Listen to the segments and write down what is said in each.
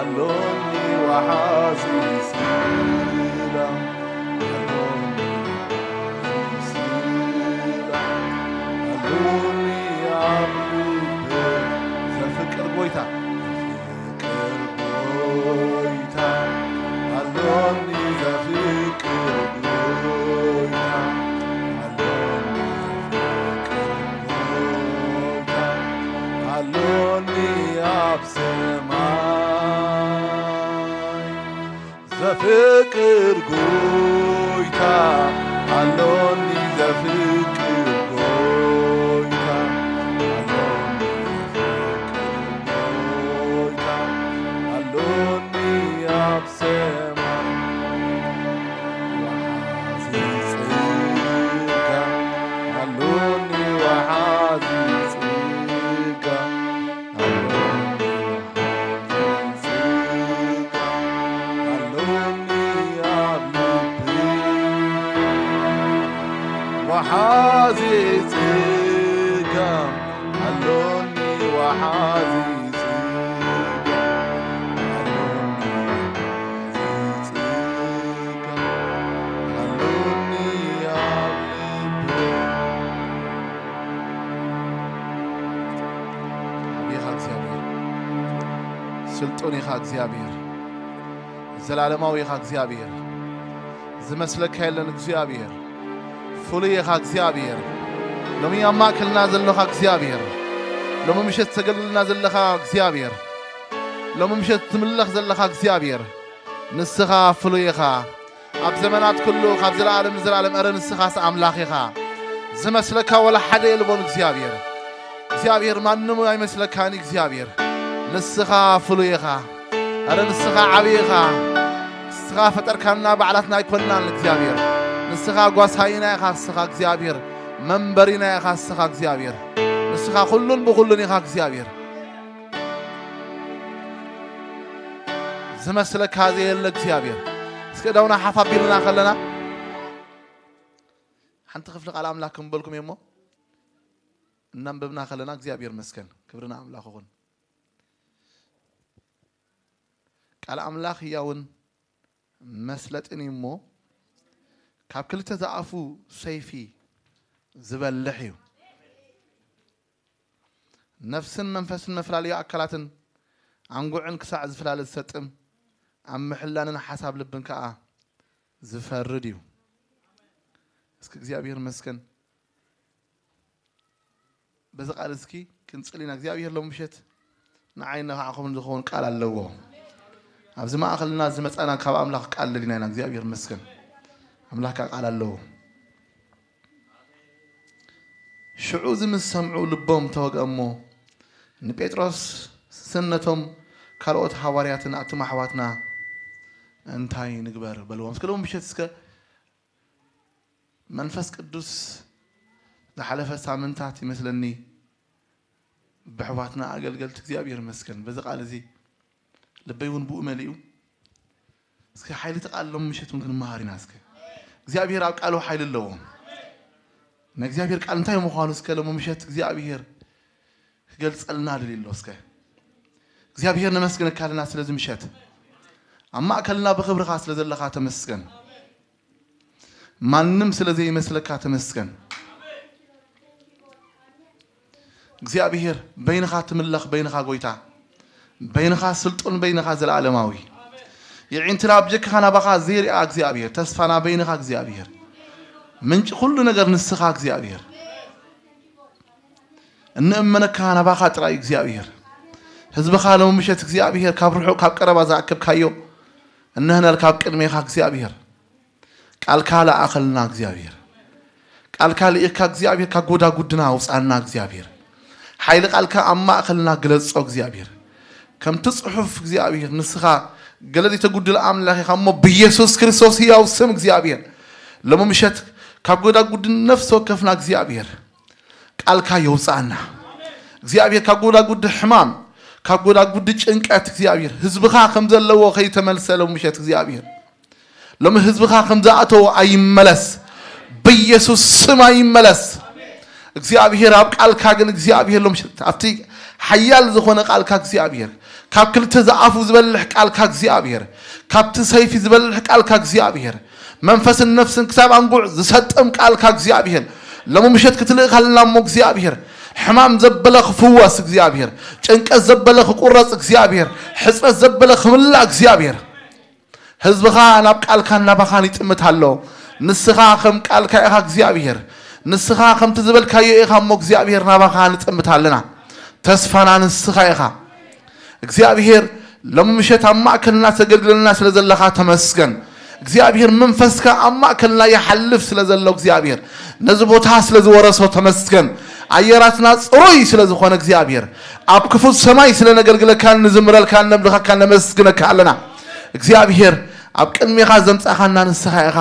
ኣሎኒ ወሓዚ ስላ ኣሎኒ ወሓዚ ስላ ኣሎኒ ኣብ ልበይ ዘፍቅር ጎይታ ዘፍቅር ጎይታ ኣሎኒ ዘፍቅር ጎይታ ኣሎኒ ዘፍቅር ጎይታ ኣሎኒ ኣብ ሰማይ ዘፍቅር ጎይታ ኣሎኒ ዘፍቅር ጎይታ ኣሎኒ ዘፍቅር ጎይታ ኣሎኒ ኣብ ሰማይ ወሓዚ ጽጋ ኣሎኒ ወሓዚ ጽጋ ኣሎኒ ወሓዚ ጽጋ ኣሎኒ ኣብ ልቢ ወሓዚ ጽጋ ኣሎኒ ወሓዚ ጽጋ ኣሎኒ ወሓዚ ጽጋ ኣሎኒ ኣብ ልቢ ኢኻ እግዚኣብሔር። ስልጡን ኢኻ እግዚኣብሔር። ዘላለማዊ ኢኻ እግዚኣብሔር። ዝመስለካ የለን እግዚኣብሔር። ፍሉይ ኢኻ እግዚኣብሔር። ሎሚ ኣብ ማእከልና ዘለኻ እግዚኣብሔር። ሎሚ ምሸት ተገልግልና ዘለኻ እግዚኣብሔር። ሎሚ ምሸት ትምለኽ ዘለኻ እግዚኣብሔር። ንስኻ ፍሉይ ኢኻ። ኣብ ዘመናት ኩሉ ካብ ዘለኣለም ንዘለኣለም እረ ንስኻስ ኣምላኽ ኢኻ። ዝመስለካ ወላ ሓደ የልቦን እግዚኣብሔር። እግዚኣብሔር ማንም ኣይመስለካን እግዚኣብሔር። ንስኻ ፍሉይ ኢኻ። እረ ንስኻ ዓብዪ ኢኻ። ንስኻ ፈጠርካና ባዕላትና ኣይኮንናን እግዚኣብሔር። ንስኻ ጓሳይና ኢኻ ንስኻ እግዚኣብሔር። መንበሪና ኢኻ ንስኻ እግዚኣብሔር። ንስኻ ኩሉን ብኹሉን ኢኻ እግዚኣብሔር። ዝመስለካ ዘየለ እግዚኣብሔር። እስከ ዳውና ሓፍ ኣቢልና ከለና ሓንቲ ክፍሊ ቃል ኣምላኽ ክንበልኩም እየ እሞ እናንበብና ከለና እግዚኣብሔር መስገን ክብርና ኣምላኽ ይኹን። ቃል ኣምላኽ ህያውን መስለጥን እዩ እሞ ካብ ክልተ ዝኣፉ ሰይፊ ዝበልሕ እዩ። ነፍስን መንፈስን መፈላለዩ ኣካላትን ኣንጉዕን ክሳዕ ዝፈላለ ዝሰጥም ኣብ ምሕላንን ሓሳብ ልብን ከኣ ዝፈርድ እዩ። እስኪ እግዚኣብሔር መስገን። በዚ ቃል እስኪ ክንጽል ኢና። እግዚኣብሔር ሎም ምሸት ንዓይ ነኻዕኹምን ዝኸውን ቃል ኣለዎ። ኣብዚ ማእኸልና ዝመጻና ካብ ኣምላኽ ቃል ደሊና ኢና። እግዚኣብሔር መስገን። ኣምላኽ ከኣ ቃል ኣለዎ። ሽዑ እዚ ምስ ሰምዑ ልቦም ተወግአ እሞ ንጴጥሮስን ነቶም ካልኦት ሃዋርያትን ኣቱም ኣሕዋትና እንታይ ንግበር በልዎም። እስከ ሎም ምሸት እስከ መንፈስ ቅዱስ ዝሓለፈ ሳምንታት ይመስለኒ ብሕዋትና ኣገልገልቲ እግዚኣብሔር መስገን በዚ ቃል እዚ ልበይ እውን ብኡ መሊኡ። እስከ ሓይሊ ተቃልሎም ምሸት እውን ክንመሃር ኢና። እስከ እግዚኣብሔር ኣብ ቃሉ ሓይሊ ኣለዎ። ናይ እግዚኣብሔር ቃል እንታይ ምዃኑ እስከ ሎም ምሸት እግዚኣብሔር ክገልጸልና ድልዩ ኣሎ። እስከ እግዚኣብሔር ነመስግነካ ኣለና ስለዚ ምሸት ኣብ ማእከልና ብክብርኻ ስለ ዘለኻ ተመስገን። ማንም ስለ ዘይመስለካ ተመስገን። እግዚኣብሔር በይንኻ ትምለኽ፣ በይንኻ ጎይታ፣ በይንኻ ስልጡን፣ በይንኻ ዘለዓለማዊ። የዒንትና ኣብ ጀካኻ ናባኻ ዘይርኣ እግዚኣብሔር፣ ተስፋና በይንኻ እግዚኣብሔር፣ ምንጪ ኩሉ ነገር ንስኻ እግዚኣብሔር። እንእመነካ ናባኻ ጥራይ እግዚኣብሔር። ህዝብኻ ሎም ምሸት እግዚኣብሔር ካብ ርሑቕ ካብ ቀረባ ዝኣከብካዮ እነህና ካብ ቅድሜኻ እግዚኣብሔር። ቃልካ ለኣኸልና እግዚኣብሔር። ቃልካ ልኢኽካ እግዚኣብሔር ካብ ጎዳጉድና ኣውጻና እግዚኣብሔር። ሓይሊ ቃልካ ኣብ ማእኸልና ግለጾ እግዚኣብሔር። ከምቲ ጽሑፍ እግዚኣብሔር ንስኻ ገለ ዘይተጉድል ኣምላኽ ኢኻ እሞ ብኢየሱስ ክርስቶስ ህያው ስም እግዚኣብሔር ሎም ምሸት ካብ ጎዳጉዲ ነፍሲ ወከፍና እግዚኣብሔር ቃልካ የውጻና እግዚኣብሔር ካብ ጎዳጉዲ ሕማም ካብ ጎዳጉዲ ጭንቀት እግዚኣብሔር ህዝብኻ ከም ዘለዎ ከይተመልሰ ሎም ምሸት እግዚኣብሔር ሎም ህዝብኻ ከም ዝኣተዎ ኣይመለስ ብኢየሱስ ስም ኣይመለስ እግዚኣብሔር ኣብ ቃልካ ግን እግዚኣብሔር ሎም ምሸት ኣብቲ ሓያል ዝኾነ ቃልካ እግዚኣብሔር ካብ ክልተ ዝኣፉ ዝበልሕ ቃልካ እግዚኣብሔር፣ ካብቲ ሰይፊ ዝበልሕ ቃልካ እግዚኣብሔር፣ መንፈስን ነፍስን ክሳብ ኣንጉዕ ዝሰጥም ቃልካ እግዚኣብሔር፣ ሎሚ ምሸት ክትልእካልና እሞ እግዚኣብሔር፣ ሕማም ዘበለ ክፍወስ እግዚኣብሔር፣ ጭንቀት ዘበለ ክቁረጽ እግዚኣብሔር፣ ሕጽረት ዘበለ ክምላእ እግዚኣብሔር። ህዝብኻ ናብ ቃልካን ናባኻን ይጥምት ኣሎ። ንስኻ ከም ቃልካ ኢኻ እግዚኣብሔር። ንስኻ ከምቲ ዝበልካዮ ኢኻ እሞ እግዚኣብሔር ናባኻ ንጥምት ኣለና። ተስፋና ንስኻ ኢኻ። እግዚኣብሔር ሎሚ ምሸት ኣብ ማእከልና ተገልግለና ስለ ዘለኻ ተመስገን። እግዚኣብሔር መንፈስካ ኣብ ማእከልና ይሓልፍ ስለ ዘሎ እግዚኣብሔር ነዚ ቦታ ስለ ዝወረሶ ተመስገን። ኣየራትና ጽሩይ ስለ ዝኾነ እግዚኣብሔር ኣብ ክፉት ሰማይ ስለ ነገልግለካን ንዝምረልካን ነምልኸካን ነመስግነካ ኣለና። እግዚኣብሔር ኣብ ቅድሜኻ ዘምጻኻና ንስኻ ኢኻ።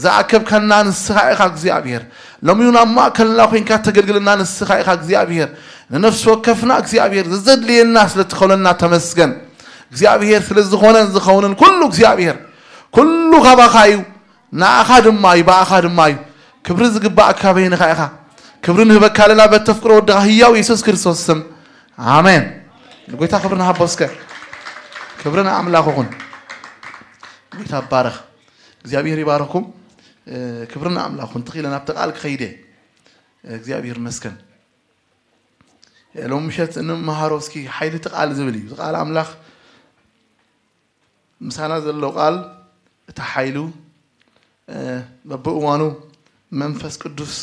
ዝኣከብካና ንስኻ ኢኻ እግዚኣብሔር። ሎሚ እውን ኣብ ማእከልና ኮይንካ ተገልግልና ንስኻ ኢኻ እግዚኣብሔር። ንነፍሲ ወከፍና እግዚኣብሔር ዘዘድልየና ስለ ትኸውለና ተመስገን። እግዚኣብሔር ስለ ዝኾነን ዝኸውንን ኩሉ እግዚኣብሔር ኩሉ ካባኻ እዩ። ንኣኻ ድማ እዩ፣ ብኣኻ ድማ እዩ። ክብሪ ዝግባእካ በይንኻ ኢኻ። ክብሪ ንህበካ ኣለና በተፍቅሮ ወድኻ ህያው የሱስ ክርስቶስ ስም ኣሜን። ንጎይታ ክብሪ ንሃቦ እስከ። ክብሪ ንኣምላኽ ይኹን። ጎይታ ባረኽ። እግዚኣብሔር ይባረኩም። ክብሪ ንኣምላኽ ይኹን። ትኽኢለ ናብቲ ቃል ክኸይደ እግዚኣብሔር ይመስገን። ሎም ምሸት እንመሃሮ እስኪ ሓይሊ እቲ ቃል ዝብል እዩ። እዚ ቃል ኣምላኽ ምሳና ዘሎ ቃል እቲ ሓይሉ በብእዋኑ መንፈስ ቅዱስ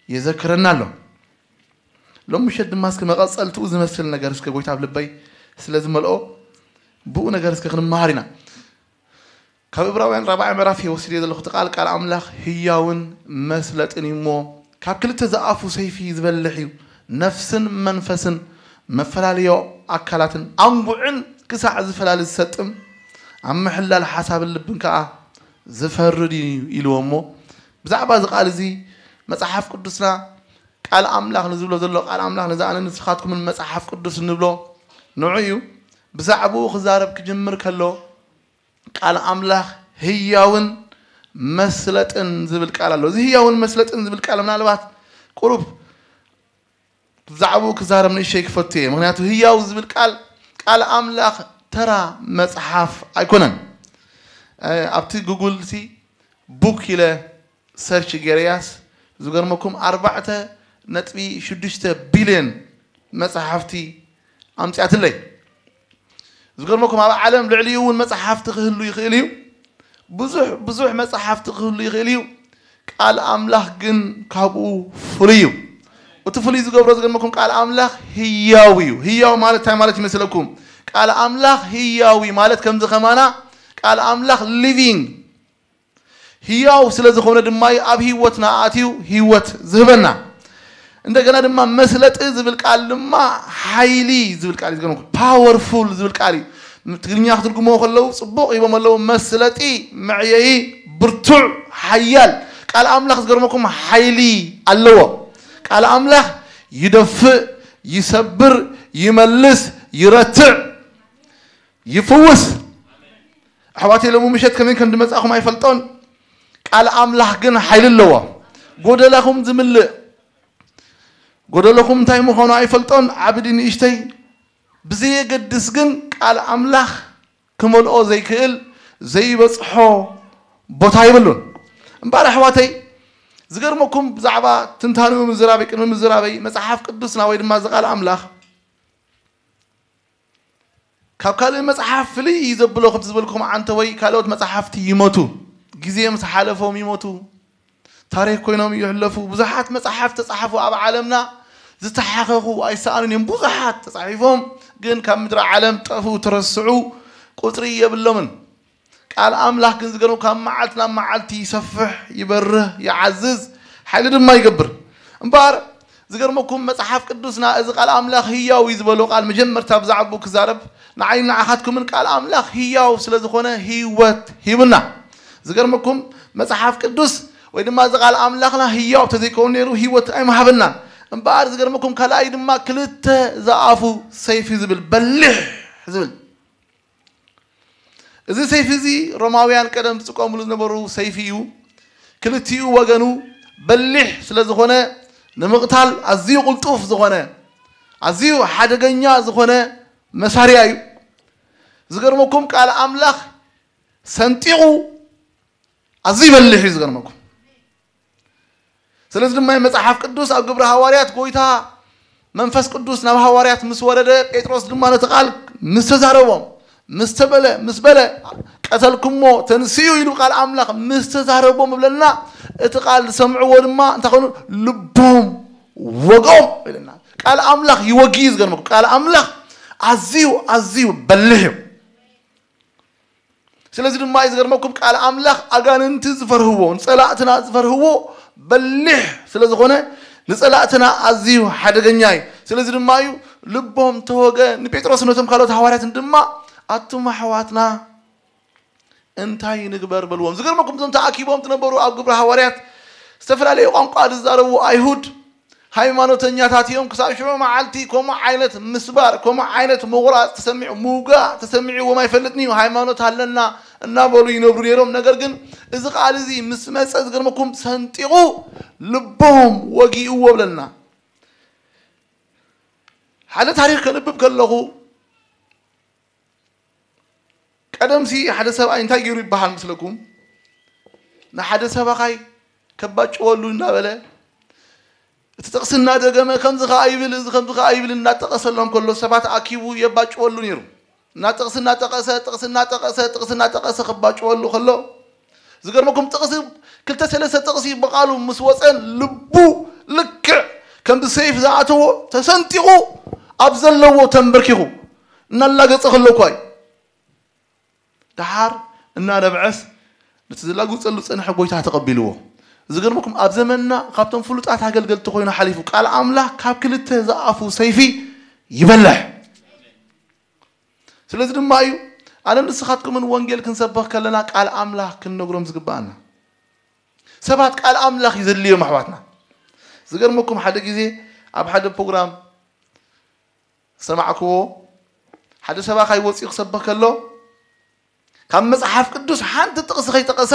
የዘክረና ኣሎ። ሎም ምሸት ድማ እስኪ መቐጸልትኡ ዝመስል ነገር እስከ ጎይታ ኣብ ልበይ ስለ ዝመልኦ ብኡ ነገር እስከ ክንመሃር ኢና። ካብ እብራውያን ራብዓይ ምዕራፍ እየ ወሲደ ዘለኹ። እቲ ቃል፣ ቃል ኣምላኽ ህያውን መስለጥን እዩ እሞ፣ ካብ ክልተ ዝኣፉ ሰይፊ ዝበልሕ እዩ፣ ነፍስን መንፈስን መፈላለዮ ኣካላትን ኣንጉዕን ክሳዕ ዝፈላሊ ዝሰጥም፣ ኣብ ምሕላል ሓሳብን ልብን ከኣ ዝፈርድ እዩ ኢልዎ እሞ፣ ብዛዕባ እዚ ቃል እዚ መጽሓፍ ቅዱስና ቃል ኣምላኽ ንዝብሎ ዘሎ ቃል ኣምላኽ ነዚ ኣነ ንስኻትኩምን መጽሓፍ ቅዱስ እንብሎ ንዑ እዩ። ብዛዕባኡ ክዛረብ ክጅምር ከሎ ቃል ኣምላኽ ህያውን መስለጥን ዝብል ቃል ኣሎ። እዚ ህያውን መስለጥን ዝብል ቃል ምናልባት ቁሩብ ብዛዕባኡ ክዛረብ ንእሽተይ ክፈቱ እየ። ምኽንያቱ ህያው ዝብል ቃል፣ ቃል ኣምላኽ ተራ መጽሓፍ ኣይኮነን። ኣብቲ ጉግል ሲ ቡክ ኢለ ሰርች ገይረያስ ዝገርመኩም ኣርባዕተ ነጥቢ ሽዱሽተ ቢልዮን መጽሓፍቲ ኣምጽኣትለይ። ዝገርመኩም ኣብ ዓለም ልዕሊኡ እውን መጽሓፍቲ ክህሉ ይኽእል እዩ። ብዙሕ ብዙሕ መጽሓፍቲ ክህሉ ይኽእል እዩ። ቃል ኣምላኽ ግን ካብኡ ፍሉይ እዩ። እቲ ፍሉይ ዝገብሮ ዝገርመኩም ቃል ኣምላኽ ህያው እዩ። ህያው ማለት እንታይ ማለት ይመስለኩም? ቃል ኣምላኽ ህያው እዩ ማለት ከምዚ ከማና ቃል ኣምላኽ ሊቪንግ ህያው ስለ ዝኾነ ድማ እዩ ኣብ ህይወትና ኣትዩ ህይወት ዝህበና። እንደገና ድማ መስለጢ ዝብል ቃል ድማ ሓይሊ ዝብል ቃል እዩ። ዝገርመኩም ፓወርፉል ዝብል ቃል እዩ። ትግርኛ ክትርጉሞ ከለዉ ጽቡቕ ሂቦም ኣለዉ። መስለጢ፣ መዕየዪ፣ ብርቱዕ፣ ሓያል። ቃል ኣምላኽ ዝገርመኩም ሓይሊ ኣለዎ። ቃል ኣምላኽ ይደፍእ፣ ይሰብር፣ ይመልስ፣ ይረትዕ፣ ይፍውስ። ኣሕዋተይ ሎሚ ምሸት ከመይ ከም ዝመጻኹም ኣይፈልጦን። ቃል ኣምላኽ ግን ሓይሊ ኣለዎ። ጎደላኹም ዝምልእ፣ ጎደለኹም እንታይ ምዃኑ ኣይፈልጦን፣ ዓቢ ድዩ ንእሽተይ ብዘየገድስ ግን ቃል ኣምላኽ ክመልኦ ዘይክእል ዘይበጽሖ ቦታ የብሉን። እምበኣር ኣሕዋተይ ዝገርመኩም ብዛዕባ ትንታንኡ ምዝራበይ ቅድሚ ምዝራበይ መጽሓፍ ቅዱስና ወይ ድማ እዚ ቃል ኣምላኽ ካብ ካልእ መጽሓፍ ፍልይ እዩ ዘብሎ። ከምቲ ዝበልኩም ዓንተ ወይ ካልኦት መጽሓፍቲ ይሞቱ፣ ግዜ ምስ ሓለፎም ይሞቱ፣ ታሪኽ ኮይኖም ይሕለፉ። ብዙሓት መጽሓፍቲ ተጻሓፉ ኣብ ዓለምና ዝተሓኸኹ ኣይሰኣኑን እዮም። ብዙሓት ተጻሒፎም ግን ካብ ምድሪ ዓለም ጠፍኡ፣ ተረስዑ፣ ቁጽሪ የብሎምን። ቃል ኣምላኽ ግን ዝገርም ካብ መዓልቲ ናብ መዓልቲ ይሰፍሕ፣ ይበርህ፣ ይዓዝዝ፣ ሓይሊ ድማ ይገብር። እምበኣር ዝገርመኩም መጽሓፍ ቅዱስና እዚ ቃል ኣምላኽ ህያው እዩ ዝበሎ ቃል መጀመርታ ብዛዕባኡ ክዛረብ ንዓይ ንዓኻትኩምን ቃል ኣምላኽ ህያው ስለ ዝኾነ ህይወት ሂቡና። ዝገርመኩም መጽሓፍ ቅዱስ ወይ ድማ እዚ ቃል ኣምላኽና ህያው ተዘይከውን ነይሩ ህይወት ኣይምሃበናን። እምበኣር ዝገርመኩም ካልኣይ ድማ ክልተ ዝኣፉ ሰይፊ ዝብል በሊሕ ዝብል እዚ ሰይፊ እዚ ሮማውያን ቀደም ዝጥቀምሉ ዝነበሩ ሰይፊ እዩ። ክልቲኡ ወገኑ በሊሕ ስለ ዝኾነ ንምቕታል ኣዝዩ ቅልጡፍ ዝኾነ ኣዝዩ ሓደገኛ ዝኾነ መሳርያ እዩ። ዝገርመኩም ቃል ኣምላኽ ሰንጢቑ ኣዝዩ ይበልሕ እዩ ዝገርመኩም። ስለዚ ድማ መጽሓፍ ቅዱስ ኣብ ግብሪ ሃዋርያት ጎይታ መንፈስ ቅዱስ ናብ ሃዋርያት ምስ ወረደ ጴጥሮስ ድማ ነቲ ቃል ምስ ተዛረቦም ምስ ተበለ ምስ በለ ቀተልኩሞ ተንስኡ ኢሉ ቃል ኣምላኽ ምስ ተዛረቦም እብለና። እቲ ቃል ዝሰምዕዎ ድማ እንታይ ኮይኑ ልቦም ወግኦም ይብለና። ቃል ኣምላኽ ይወጊ እዩ ዝገርመኩም። ቃል ኣምላኽ ኣዝዩ ኣዝዩ በልሕ እዩ። ስለዚ ድማ እዩ ዝገርመኩም ቃል ኣምላኽ ኣጋንንቲ ዝፈርህዎ ንጸላእትና ዝፈርህዎ በሊሕ ስለ ዝኾነ ንጸላእትና ኣዝዩ ሓደገኛ እዩ። ስለዚ ድማ እዩ ልቦም ተወገ። ንጴጥሮስ ነቶም ካልኦት ሃዋርያትን ድማ ኣቱም ኣሕዋትና እንታይ ንግበር በልዎም። ዝገርመኩም እዞም ተኣኪቦም ዝነበሩ ኣብ ግብሪ ሃዋርያት ዝተፈላለየ ቋንቋ ዝዛረቡ ኣይሁድ ሃይማኖተኛታት እዮም። ክሳብ ሽዑ መዓልቲ ከምኡ ዓይነት ምስባር ከምኡ ዓይነት ምቑራፅ ተሰሚዑ ምውጋእ ተሰሚዕዎም ኣይፈልጥን እዩ። ሃይማኖት ኣለና እናበሉ ይነብሩ ነይሮም። ነገር ግን እዚ ቃል እዚ ምስ መፀ ዝገርመኩም ሰንጢቑ ልቦም ወጊእዎ ብለና። ሓደ ታሪክ ከንብብ ከለኹ ቀደምሲ ሓደ ሰብኣይ እንታይ ገይሩ ይበሃል ምስለኩም? ንሓደ ሰባኻይ ከባጭወሉ እናበለ እቲ ጥቕሲ እናደገመ ከምዚ ከኣ ይብል እዚ ከምዚ ከኣ ይብል እናጠቐሰሎም ከሎ ሰባት ኣኪቡ የባጭወሉ ነይሩ። እና ጥቕሲ እናጠቐሰ ጥቕሲ እናጠቐሰ ጥቕሲ እናጠቐሰ ከባጭወሉ ከሎ ዝገርመኩም ጥቕሲ ክልተ ሰለስተ ጥቕሲ ብቓሉ ምስ ወፀን ልቡ ልክዕ ከምዚ ሰይፍ ዝኣተዎ ተሰንጢቑ ኣብ ዘለዎ ተንበርኪኹ እናላገጸ ከሎ እኳ እዩ። ደሓር እናነብዐስ ነቲ ዝላጉጸሉ ዝጸንሐ ጎይታ ተቐቢልዎ። ዝገርመኩም ኣብ ዘመንና ካብቶም ፍሉጣት ኣገልገልቲ ኮይኑ ሓሊፉ ቃል ኣምላኽ ካብ ክልተ ዝኣፉ ሰይፊ ይበልሕ። ስለዚ ድማ እዩ ኣነ ንስኻትኩምን ወንጌል ክንሰብኽ ከለና ቃል ኣምላኽ ክንነግሮም ዝግባኣና። ሰባት ቃል ኣምላኽ እዩ ዘድልዮም ኣሕዋትና። ዝገርመኩም ሓደ ግዜ ኣብ ሓደ ፕሮግራም ሰማዕክዎ ሓደ ሰባኻይ ወፂኡ ክሰብኽ ከሎ ካብ መፅሓፍ ቅዱስ ሓንቲ ጥቕሲ ከይጠቐሰ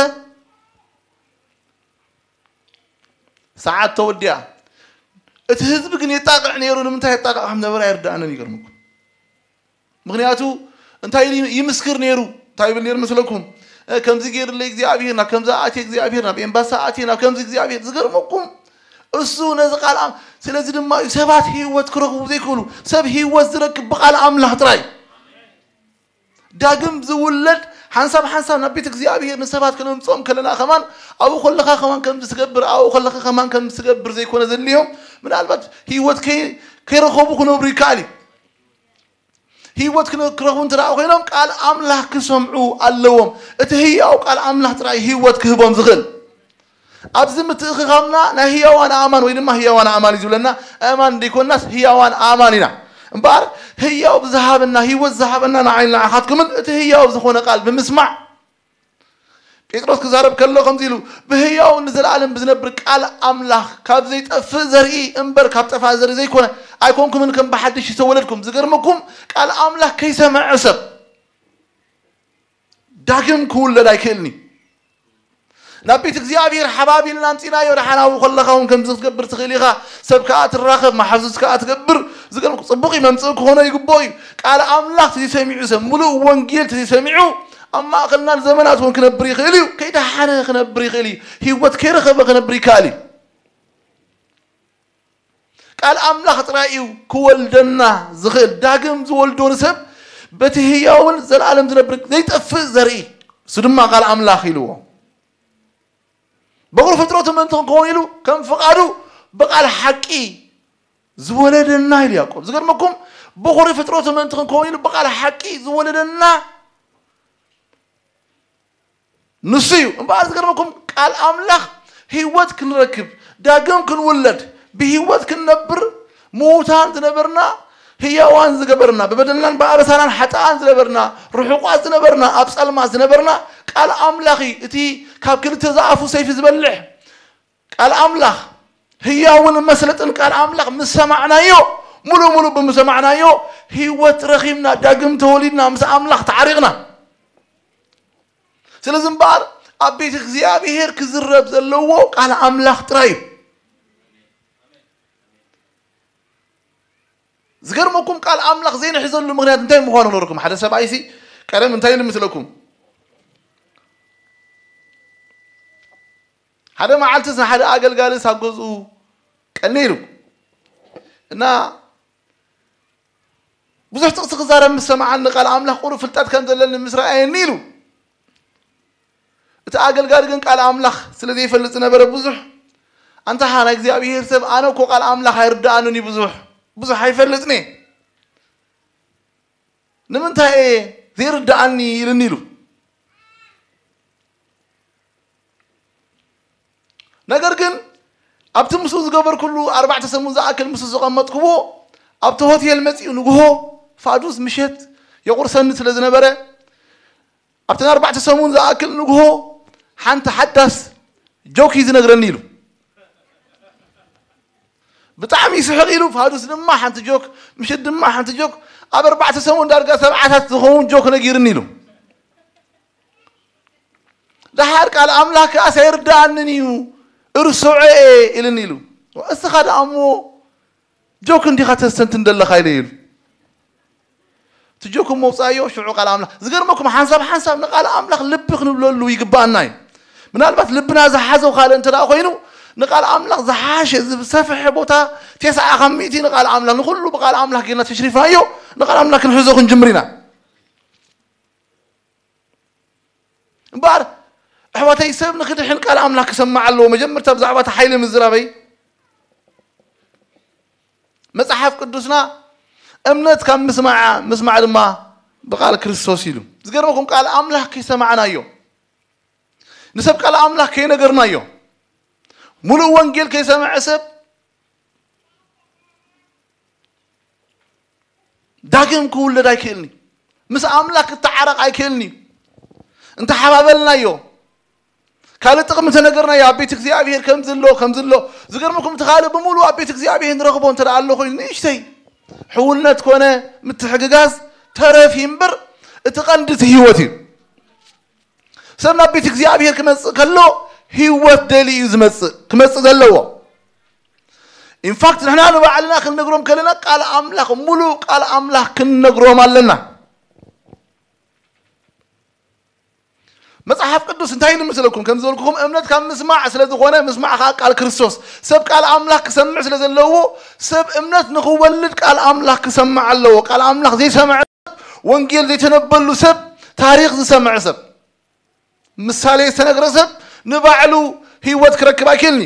ሰዓት ተወዲኣ። እቲ ህዝቢ ግን የጣቕዕ ነይሩ። ንምንታይ የጣቕዕ ከም ነበረ ኣይርዳእንን። ይገርመኩም። ምክንያቱ እንታይ ኢሉ ይምስክር ነይሩ? እንታይ ይብል ነይሩ መስለኩም? "እ፣ ከምዚ ገይርለይ እግዚኣብሔር ናብ ከምዚ ኣትየ እግዚኣብሔር ናብ ኤምባሳ ኣትየ ናብ ከምዚ እግዚኣብሔር ዝገርመኩም እሱ ነዚ ቃል ኣም-" ስለዚ ድማ እዩ ሰባት ህይወት ክረኽቡ ዘይክእሉ። ሰብ ህይወት ዝረክብ ብቃል ኣምላኽ ጥራይ። ዳግም ዝውለድ ሓንሳብ ሓንሳብ ናብ ቤት እግዚኣብሔር ንሰባት ክነምፅኦም ከለና ከማን ኣብኡ ከለኻ ከማን ከምዚ ትገብር ኣብኡ ከለኻ ከማን ከምዚ ትገብር ዘይኮነ ዘድልዮም። ምናልባት ህይወት ከይ- ከይረኸቡ ክነብሩ ይከኣል እዩ። ህይወት ክነ- ክረኽቡ እንተ ደኣ ኮይኖም ቃል ኣምላኽ ክሰምዑ ኣለዎም። እቲ ህያው ቃል ኣምላኽ ጥራይ ህይወት ክህቦም ዝኽእል። ኣብዚ ምትእኽኻብና ናይ ህያዋን ኣእማን ወይ ድማ ህያዋን ኣእማን እዩ ዝብለና። ኣእማን ዘይኮናስ ህያዋን ኣእማን ኢና። እምበኣር ህያው ዝሃበና ህይወት ዝሃበና ንዓይን ንዓኻትኩምን እቲ ህያው ዝኾነ ቃል ብምስማዕ ጴጥሮስ ክዛረብ ከሎ ከምዚ ኢሉ ብህያው ንዘለኣለም ብዝነብር ቃል ኣምላኽ ካብ ዘይጠፍእ ዘርኢ እምበር ካብ ጠፋእ ዘርኢ ዘይኮነ ኣይኮንኩምን ከም ብሓድሽ ዝተወለድኩም። ዝገርመኩም ቃል ኣምላኽ ከይሰምዐ ሰብ ዳግም ክውለድ ኣይክእልን እዩ። ናብ ቤት እግዚኣብሔር ሓባቢልና ኣምፂናዮ ደሓን ኣብኡ ከለኻ እውን ከምዚ ክትገብር ትኽእል ኢኻ። ሰብ ከዓ ትራኸብ ማሓዙት ከዓ ትገብር። ዝገርም ፅቡቅ እዩ መምፅእ ክኾኖ ይግብኦ እዩ። ቃል ኣምላኽ ተዘይሰሚዑ ሰብ ሙሉእ ወንጌል ተዘይሰሚዑ ኣብ ማእኸልና ንዘመናት እውን ክነብር ይኽእል እዩ። ከይደሓነ ክነብር ይኽእል እዩ። ህይወት ከይረኸበ ክነብር ይከኣል እዩ። ቃል ኣምላኽ ጥራይ እዩ ክወልደና ዝኽእል። ዳግም ዝወልዶ ንሰብ በቲ ህያውን ዘለኣለም ዝነብር ዘይጠፍእ ዘርኢ እሱ ድማ ቃል ኣምላኽ ኢልዎ። በኩር ፍጥረቱ ምእንቲ ክንከውን ኢሉ ከም ፍቓዱ ብቃል ሓቂ ዝወለደና ኢሉ ያዕቆብ። ዝገርመኩም በኩር ፍጥረቱ ምእንቲ ክንከውን ኢሉ ብቃል ሓቂ ዝወለደና ንሱ እዩ። እምበኣር ዝገርመኩም ቃል ኣምላኽ ህይወት ክንረክብ ዳግም ክንውለድ ብህይወት ክንነብር ምዉታን ዝነበርና ህያዋን ዝገበርና ብበደልናን ብኣበሳናን ሓጥኣን ዝነበርና ርሑቋት ዝነበርና ኣብ ጸልማት ዝነበርና ቃል ኣምላኽ እዩ እቲ ካብ ክልተ ዝኣፉ ሰይፊ ዝበልሕ ቃል ኣምላኽ ህያውን መሰለጥን ቃል ኣምላኽ ምስ ሰማዕናዮ ሙሉ ሙሉ ብምሰማዕናዮ ህይወት ረኺብና ዳግም ተወሊድና ምስ ኣምላኽ ተዓሪቕና። ስለዚ እምበኣር ኣብ ቤት እግዚኣብሔር ክዝረብ ዘለዎ ቃል ኣምላኽ ጥራይ እዩ። ዝገርመኩም ቃል ኣምላኽ ዘይንሕዘሉ ምኽንያት እንታይ ምዃኑ ክነግረኩም። ሓደ ሰብኣይሲ ቀደም እንታይ ኢሉ ምስለኩም? ሓደ መዓልትስ ንሓደ ኣገልጋልስ ኣብ ገዝኡ ቀኒ ኢሉ እና ብዙሕ ጥቕሲ ክዛረብ ምስ ሰማዓኒ ቃል ኣምላኽ ቁሩብ ፍልጠት ከም ዘለኒ ምስ ረኣየኒ ኢሉ። እቲ ኣገልጋሊ ግን ቃል ኣምላኽ ስለ ዘይፈልጥ ዝነበረ ብዙሕ ኣንታ ናይ እግዚኣብሔር ሰብ ኣነ እኮ ቃል ኣምላኽ ኣይርድኣንን እዩ ብዙሕ ብዙሕ ኣይፈልጥን እየ ንምንታይ እየ ዘይርድኣኒ ኢልኒ ኢሉ። ነገር ግን ኣብቲ ምስኡ ዝገበርኩሉ ኣርባዕተ ሰሙን ዝኣክል ምስኡ ዝቐመጥኩዎ ኣብቲ ሆቴል መጺኡ ንግሆ ፋዱስ ምሸት የቑርሰኒ ስለ ዝነበረ ኣብተን ኣርባዕተ ሰሙን ዝኣክል ንግሆ ሓንቲ ሓዳስ ጆክ እዩ ዝነግረኒ ኢሉ። ብጣዕሚ ይስሕቕ ኢሉ ፋዱስ ድማ ሓንቲ ጆክ ምሸት ድማ ሓንቲ ጆክ ኣብ ኣርባዕተ ሰሙን ዳርጋ ሰብዓታት ዝኸውን ጆክ ነጊርኒ ኢሉ። ደሓር ቃል ኣምላኽ ከኣስ ኣይርድኣንን እዩ እርስዖ እየ ኢልኒ ኢሉ። እስኻ ደኣ እሞ ጆክ እንዲኻ ተስተንትን ደለኻ ኢለ ኢሉ። እቲ ጆክ መውፃእዮ ሽዑ ቃል ኣምላኽ ዝገርመኩም ሓንሳብ ሓንሳብ ንቃል ኣምላኽ ልቢ ክንብለሉ ይግባኣና እዩ። ምናልባት ልብና ዝሓዘው ካልእ እንተ ደኣ ኮይኑ ንቃል ኣምላኽ ዝሓሸ ዝሰፍሐ ቦታ ተስዓ ካብ ሚእቲ ንቃል ኣምላኽ ንኩሉ ብቃል ኣምላኽ ጌርና ተሽሪፍናዮ ንቃል ኣምላኽ ክንሕዞ ክንጅምር ኢና። እምበኣር ኣሕዋተይ ሰብ ንክድሕን ቃል ኣምላኽ ክሰማዕ ኣለዎ። መጀመርታ ብዛዕባ እቲ ሓይሊ ምዝራበይ መጽሓፍ ቅዱስና እምነት ካብ ምስማዕ ምስማዕ ድማ ብቃል ክርስቶስ ኢሉ። ዝገርመኩም ቃል ኣምላኽ ከይሰማዕናዮ ንሰብ ቃል ኣምላኽ ከይነገርናዮ ሙሉእ ወንጌል ከይሰምዐ ሰብ ዳግም ክውለድ ኣይክእልኒ ምስ ኣምላኽ ክተዓረቕ ኣይክእልኒ እንተሓባበልናዮ ካልእ ጥቕሚ ተነገርናዮ ኣብ ቤት እግዚኣብሔር ከምዚ ኣሎ ከምዚ ኣሎ ዝገርመኩም እቲ ካልእ ብምሉእ ኣብ ቤት እግዚኣብሔር ንረኽቦ እንተ ኣሎ ኮይኑ ንእሽተይ ሕውነት ኮነ ምትሕግጋዝ ተረፍ እምበር እቲ ቀንዲ እቲ ህይወት እዩ ሰብ ናብ ቤት እግዚኣብሔር ክመፅእ ከሎ ህይወት ደሊ እዩ ዝመፅእ ክመፅእ ዘለዎ ኢንፋክት ንሕና ንባዕልና ክንነግሮም ከለና ቃል ኣምላኽ ሙሉእ ቃል ኣምላኽ ክንነግሮም ኣለና መጽሓፍ ቅዱስ እንታይ ይመስለኩም ከም ዝበልኩኹም እምነት ካብ ምስማዕ ስለ ዝኾነ ምስማዕ ከዓ ቃል ክርስቶስ ሰብ ቃል ኣምላኽ ክሰምዕ ስለ ዘለዎ ሰብ እምነት ንኽወልድ ቃል ኣምላኽ ክሰምዕ ኣለዎ ቃል ኣምላኽ ዘይሰምዐ ወንጌል ዘይተነበሉ ሰብ ታሪኽ ዝሰምዐ ሰብ ምሳሌ ዝተነግረ ሰብ ንባዕሉ ህይወት ክረክብ ኣይክእልኒ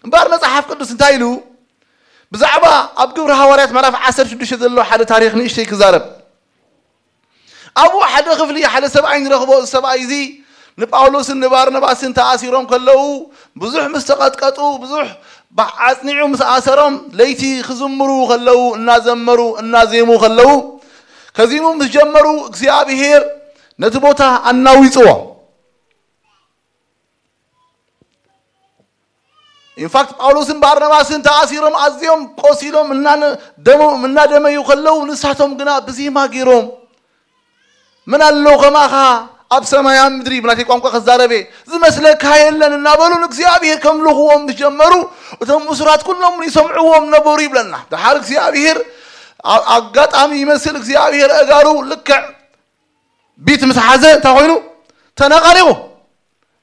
እምበኣር መጽሓፍ ቅዱስ እንታይ ኢሉ ብዛዕባ ኣብ ግብሪ ሃዋርያት ምዕራፍ ዓሰርተ ሽዱሽተ ዘሎ ሓደ ታሪኽ ንእሽተይ ክዛረብ ኣብኡ ሓደ ክፍሊ ሓደ ሰብኣይ ንረኽቦ እዚ ሰብኣይ እዚ ንጳውሎስን ንባርናባስን ተኣሲሮም ከለዉ ብዙሕ ምስ ተቐጥቀጡ ብዙሕ ኣጽኒዑ ምስ ኣሰሮም ለይቲ ክዝምሩ ከለዉ እናዘመሩ እናዜሙ ከለዉ ከዚሙ ምስ ጀመሩ እግዚኣብሄር ነቲ ቦታ ኣናዊፅዎ ኢንፋክት ጳውሎስን ባርናባስን ተኣሲሮም ኣዝዮም ቆሲሎም እናደመዩ ከለዉ ንሳቶም ግና ብዜማ ገይሮም ምን ኣሎ ከማኻ ኣብ ሰማይ ኣብ ምድሪ ብናተይ ቋንቋ ክዛረበ ዝመስለካ የለን እናበሉ ንእግዚኣብሔር ከምልኽዎም ምስ ጀመሩ እቶም እሱራት ኩሎም ይሰምዕዎም ነበሩ ይብለና ድሓር እግዚኣብሔር ኣጋጣሚ ይመስል እግዚኣብሔር እጋሩ ልክዕ ቢት ምስ ሓዘ እንታይ ኮይኑ ተነቓኒቑ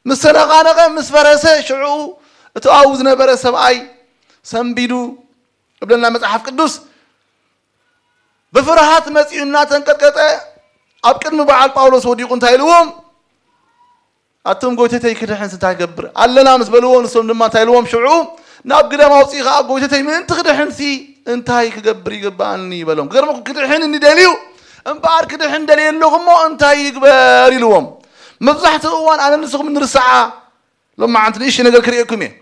ምስ ተነቓነቐ ምስ ፈረሰ ሽዑ እቲ ኣብኡ ዝነበረ ሰብኣይ ሰንቢዱ እብለና መፅሓፍ ቅዱስ ብፍርሃት መፂኡ እናተንቀጥቀጠ ኣብ ቅድሚ በዓል ጳውሎስ ወዲቑ እንታይ ኢልዎም ኣቱም ጎይተተይ ክድሕንስ እንታይ ክገብር ኣለና ምስ በልዎ ንሶም ድማ እንታይ ኢልዎም ሽዑ ናብ ግዳም ኣውፅኢ ከዓ ጎይተተይ ምእንቲ ክድሕንሲ እንታይ ክገብር ይግባኣኒ ይበሎም ክገርመኩም ክድሕን እንደልዩ እምበኣር ክድሕን ደልየ ኣለኹ እሞ እንታይ ይግበር ኢልዎም መብዛሕትኡ እዋን ኣነ ንስኹም ንርስዓ ሎማዓንቲ ንእሽተይ ነገር ክርእየኩም እየ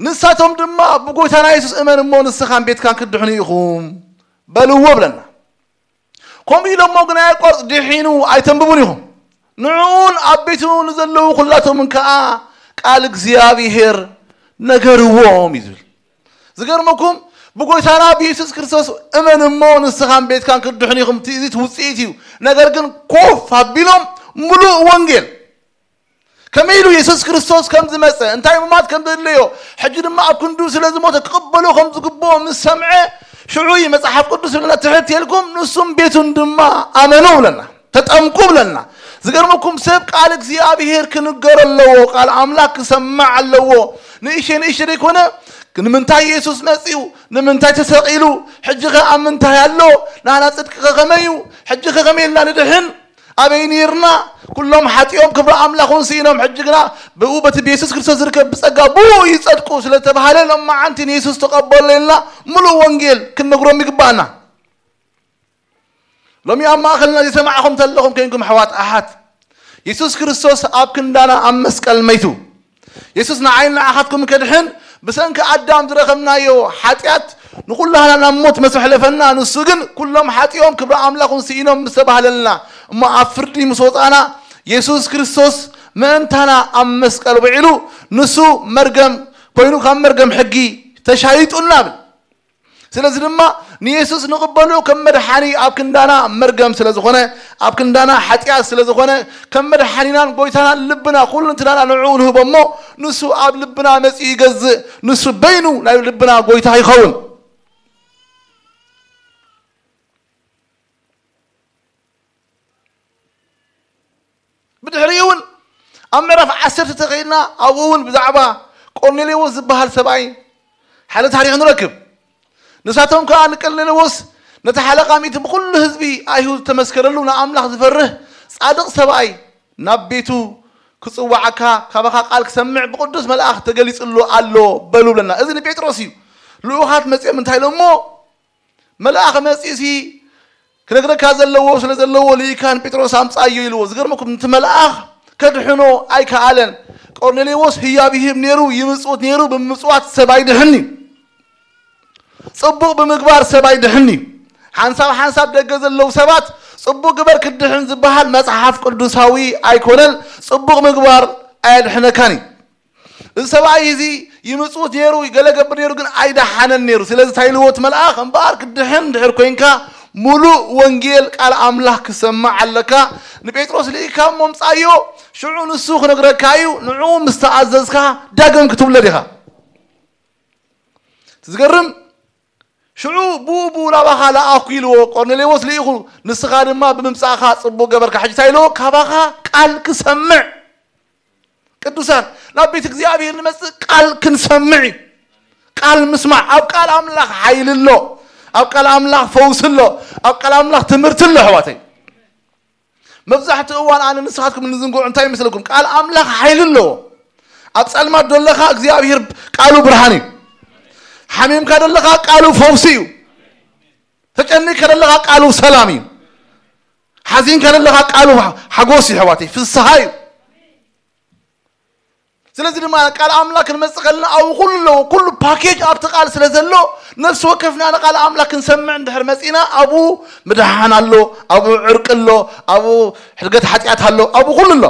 ንሳቶም ድማ ብጎይታና የሱስ እመን እሞ ንስኻን ቤትካን ክትድሕኑ ኢኹም በልዎ ብለና ከምኡ ኢሎሞ ግን ኣየቋርፅ ድሒኑ ኣይተንብቡን ኢኹም ንዕኡን ኣብ ቤቱ ንዘለዉ ኩላቶምን ከዓ ቃል እግዚኣብሄር ነገርዎም እዩ ዝብል ዝገርመኩም ብጎይታና ብየሱስ ክርስቶስ እመን እሞ ንስኻን ቤትካን ክትድሕኑ ኢኹም ትእዚት ውፅኢት እዩ ነገር ግን ኮፍ ኣቢሎም ሙሉእ ወንጌል ከመይ ኢሉ የሱስ ክርስቶስ ከም ዝመፀ እንታይ ምማት ከም ዘድለዮ ሕጂ ድማ ኣብ ክንዱ ስለ ዝሞተ ክቕበሎ ከም ዝግብኦ ምስ ሰምዐ ሽዑ እዩ መጽሓፍ ቅዱስ ዝብለና፣ ትሕት ኢልኩም ንሱም ቤቱን ድማ ኣመኑ ብለና፣ ተጠምቁ ብለና። ዝገርመኩም ሰብ ቃል እግዚኣብሔር ክንገር ኣለዎ፣ ቃል ኣምላኽ ክሰማዕ ኣለዎ። ንእሽተይ ንእሽተይ ዘይኮነ፣ ንምንታይ የሱስ መጺኡ? ንምንታይ ተሰቒሉ? ሕጂ ኸ ኣብ ምንታይ ኣሎ? ናህና ጽድቂ ኸ ከመይ እዩ? ሕጂ ኸ ከመይ ኢልና ንድሕን? ኣበይ ነይርና? ኩሎም ሓጢኦም ክብሪ ኣምላኽ እውን ስኢኖም፣ ሕጂ ግና ብኡ በቲ ብየሱስ ክርስቶስ ዝርከብ ብጸጋ ብኡ ይጸድቁ ስለተባህለ፣ ሎማዓንቲ ንየሱስ ተቐበሎ ኢልና ምሉእ ወንጌል ክንነግሮም ይግባኣና። ሎሚ ኣብ ማእኸልና ዝሰማዕኹም ተለኹም ኮይንኩም ኣሕዋት ኣሓት፣ የሱስ ክርስቶስ ኣብ ክንዳና ኣብ መስቀል መይቱ። የሱስ ንዓይን ንዓኻትኩም ከድሕን ብሰንኪ ኣዳም ዝረኸብናዮ ሓጢኣት ንኹላህና ናብ ሞት ምስ ኣሕለፈና፣ ንሱ ግን ኩሎም ሓጢኦም ክብሪ ኣምላኹን ስኢኖም ምስ ተባህለልና፣ እሞ ኣብ ፍርዲ ምስ ወጻና፣ የሱስ ክርስቶስ ምእንታና ኣብ መስቀል ውዒሉ፣ ንሱ መርገም ኮይኑ ካብ መርገም ሕጊ ተሻይጡና ብል። ስለዚ ድማ ንየሱስ ንቕበሎ ከም መድሓኒ ኣብ ክንዳና መርገም ስለ ዝኾነ፣ ኣብ ክንዳና ሓጢኣት ስለ ዝኾነ፣ ከም መድሓኒናን ጎይታናን ልብና ኩልንትናና ንዕኡ ንህቦ እሞ፣ ንሱ ኣብ ልብና መጺኡ ይገዝእ፣ ንሱ በይኑ ናይ ልብና ጎይታ ይኸውን። ብድሕሪኡ እውን ኣብ ምዕራፍ ዓሰርተ ተኸይድና፣ ኣብኡ እውን ብዛዕባ ቆርኔሌዎስ ዝበሃል ሰብኣይ ሓደ ታሪኽ ንረክብ። ንሳቶም ከኣ ንቆርኔሌዎስ ነቲ ሓለቓ ሚእቲ ብኹሉ ህዝቢ ኣይሁድ ዝተመስከረሉ ንኣምላኽ ዝፈርህ ጻድቕ ሰብኣይ ናብ ቤቱ ክጽውዓካ ካባኻ ቃል ክሰምዕ ብቅዱስ መልኣኽ ተገሊጽሉ ኣሎ በሉ ብለና። እዚ ንጴጥሮስ እዩ። ልኡኻት መጺኦም እንታይ ኢሎሞ? መልኣኽ መጺኡሲ ክነግረካ ዘለዎ ስለ ዘለዎ ልኢካ ንጴጥሮስ ኣምጽኣዮ ኢልዎ። ዝገርመኩም እቲ መልኣኽ ከድሕኖ ኣይከኣለን። ቆርኔሌዎስ ህያብ ይህብ ነይሩ፣ ይምጽውት ነይሩ፣ ብምምጽዋት ሰብ ኣይድሕን እዩ። ጽቡቕ ብምግባር ሰብ ኣይድሕን እዩ። ሓንሳብ ሓንሳብ ደገ ዘለዉ ሰባት ጽቡቕ ግበር ክትድሕን ዝበሃል መጽሓፍ ቅዱሳዊ ኣይኮነን። ጽቡቕ ምግባር ኣየድሕነካን እዩ። እዚ ሰብኣይ እዚ ይምጽውት ነይሩ፣ ይገለገብር ነይሩ፣ ግን ኣይደሓነን ነይሩ። ስለዚ እንታይ ኢልዎ እቲ መልኣኽ? እምበኣር ክትድሕን እንድሕር ኮይንካ፣ ሙሉእ ወንጌል ቃል ኣምላኽ ክሰማዕ ኣለካ። ንጴጥሮስ ልኢካ እሞ ምጻዮ፣ ሽዑ ንሱ ክነግረካ እዩ፣ ንዕኡ ምስ ተኣዘዝካ ዳግም ክትውለድ ኢኻ። ዝገርም፣ ሽዑ ብኡ ብኡ ናባኻ ለኣኹ ኢልዎ። ቆርኔሌዎስ ልኢኹ፣ ንስኻ ድማ ብምምጻእኻ ጽቡቕ ገበርካ። ሕጂ እንታይ ኢልዎ? ካባኻ ቃል ክሰምዕ። ቅዱሳን፣ ናብ ቤት እግዚኣብሔር ንመጽእ ቃል ክንሰምዕ እዩ። ቃል ምስማዕ፣ ኣብ ቃል ኣምላኽ ሓይሊ ኣሎ። ኣብ ቃል ኣምላኽ ፈውሲ ኣሎ። ኣብ ቃል ኣምላኽ ትምህርቲ ኣሎ፣ ኣሕዋተይ። መብዛሕትኡ እዋን ኣነ ንስኻትኩም እንዝንግዖ እንታይ ይመስለኩም? ቃል ኣምላኽ ሓይሊ ኣለዎ። ኣብ ጸልማት ደለኻ እግዚኣብሔር ቃሉ ብርሃን እዩ። ሓሚምካ ደለኻ ቃሉ ፈውሲ እዩ። ተጨኒቅካ ደለኻ ቃሉ ሰላም እዩ። ሓዚንካ ደለኻ ቃሉ ሓጎስ እዩ፣ ኣሕዋተይ፣ ፍስሃ እዩ። ስለዚ ድማ ቃል ኣምላኽ ክንመጽእ ከለና ኣብኡ ኩሉ ኣለዎ። ኩሉ ፓኬጅ ኣብቲ ቃል ስለ ዘሎ፣ ነፍሲ ወከፍና ንቃል ኣምላኽ ክንሰምዕ እንድሕር መጺእና፣ ኣብኡ ምድሓን ኣሎ፣ ኣብኡ ዕርቂ ኣሎ፣ ኣብኡ ሕድገት ሓጢኣት ኣሎ፣ ኣብኡ ኩሉ ኣሎ።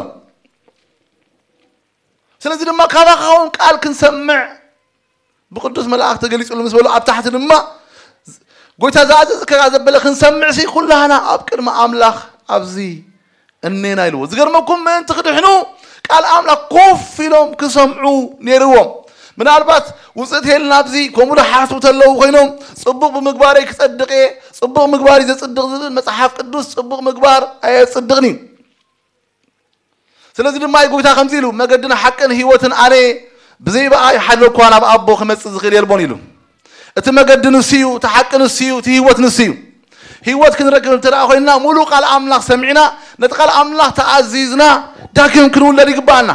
ስለዚ ድማ ካባኻ እውን ቃል ክንሰምዕ ብቅዱስ መልኣኽ ተገሊጹሉ ምስ በሉ፣ ኣብ ታሕቲ ድማ ጎይታ ዝኣዘዝካ ዘበለ ክንሰምዕሲ ኩላህና ኣብ ቅድሚ ኣምላኽ ኣብዚ እኔና ኢልዎ። ዝገርመኩም ምእንቲ ክድሕኑ ቃል ኣምላኽ ኮፍ ኢሎም ክሰምዑ ነይርዎም። ምናልባት ውፅእት ሄል ናብዚ ከምኡ ዝሓስቡ ተለዉ ኮይኖም፣ ጽቡቕ ብምግባረይ ክጸድቕ እየ፣ ጽቡቕ ምግባር እዩ ዘጽድቕ ዝብል መጽሓፍ ቅዱስ ጽቡቕ ምግባር ኣየጽድቕን እዩ። ስለዚ ድማ እዩ ጎይታ ከምዚ ኢሉ፣ "መገድን ሓቅን ህይወትን ኣነ፣ ብዘይ ብኣይ ሓደ እኳ ናብ ኣቦ ክመጽእ ዝኽእል የልቦን" ኢሉ። እቲ መገዲ ንሱ እዩ፣ እቲ ሓቂ ንሱ እዩ፣ እቲ ህይወት ንሱ እዩ። ህይወት ክንረክብ እንተ ደኣ ኮይንና፣ ሙሉእ ቃል ኣምላኽ ሰሚዕና፣ ነቲ ቃል ኣምላኽ ተኣዚዝና፣ ዳግም ክንውለድ ይግባኣና።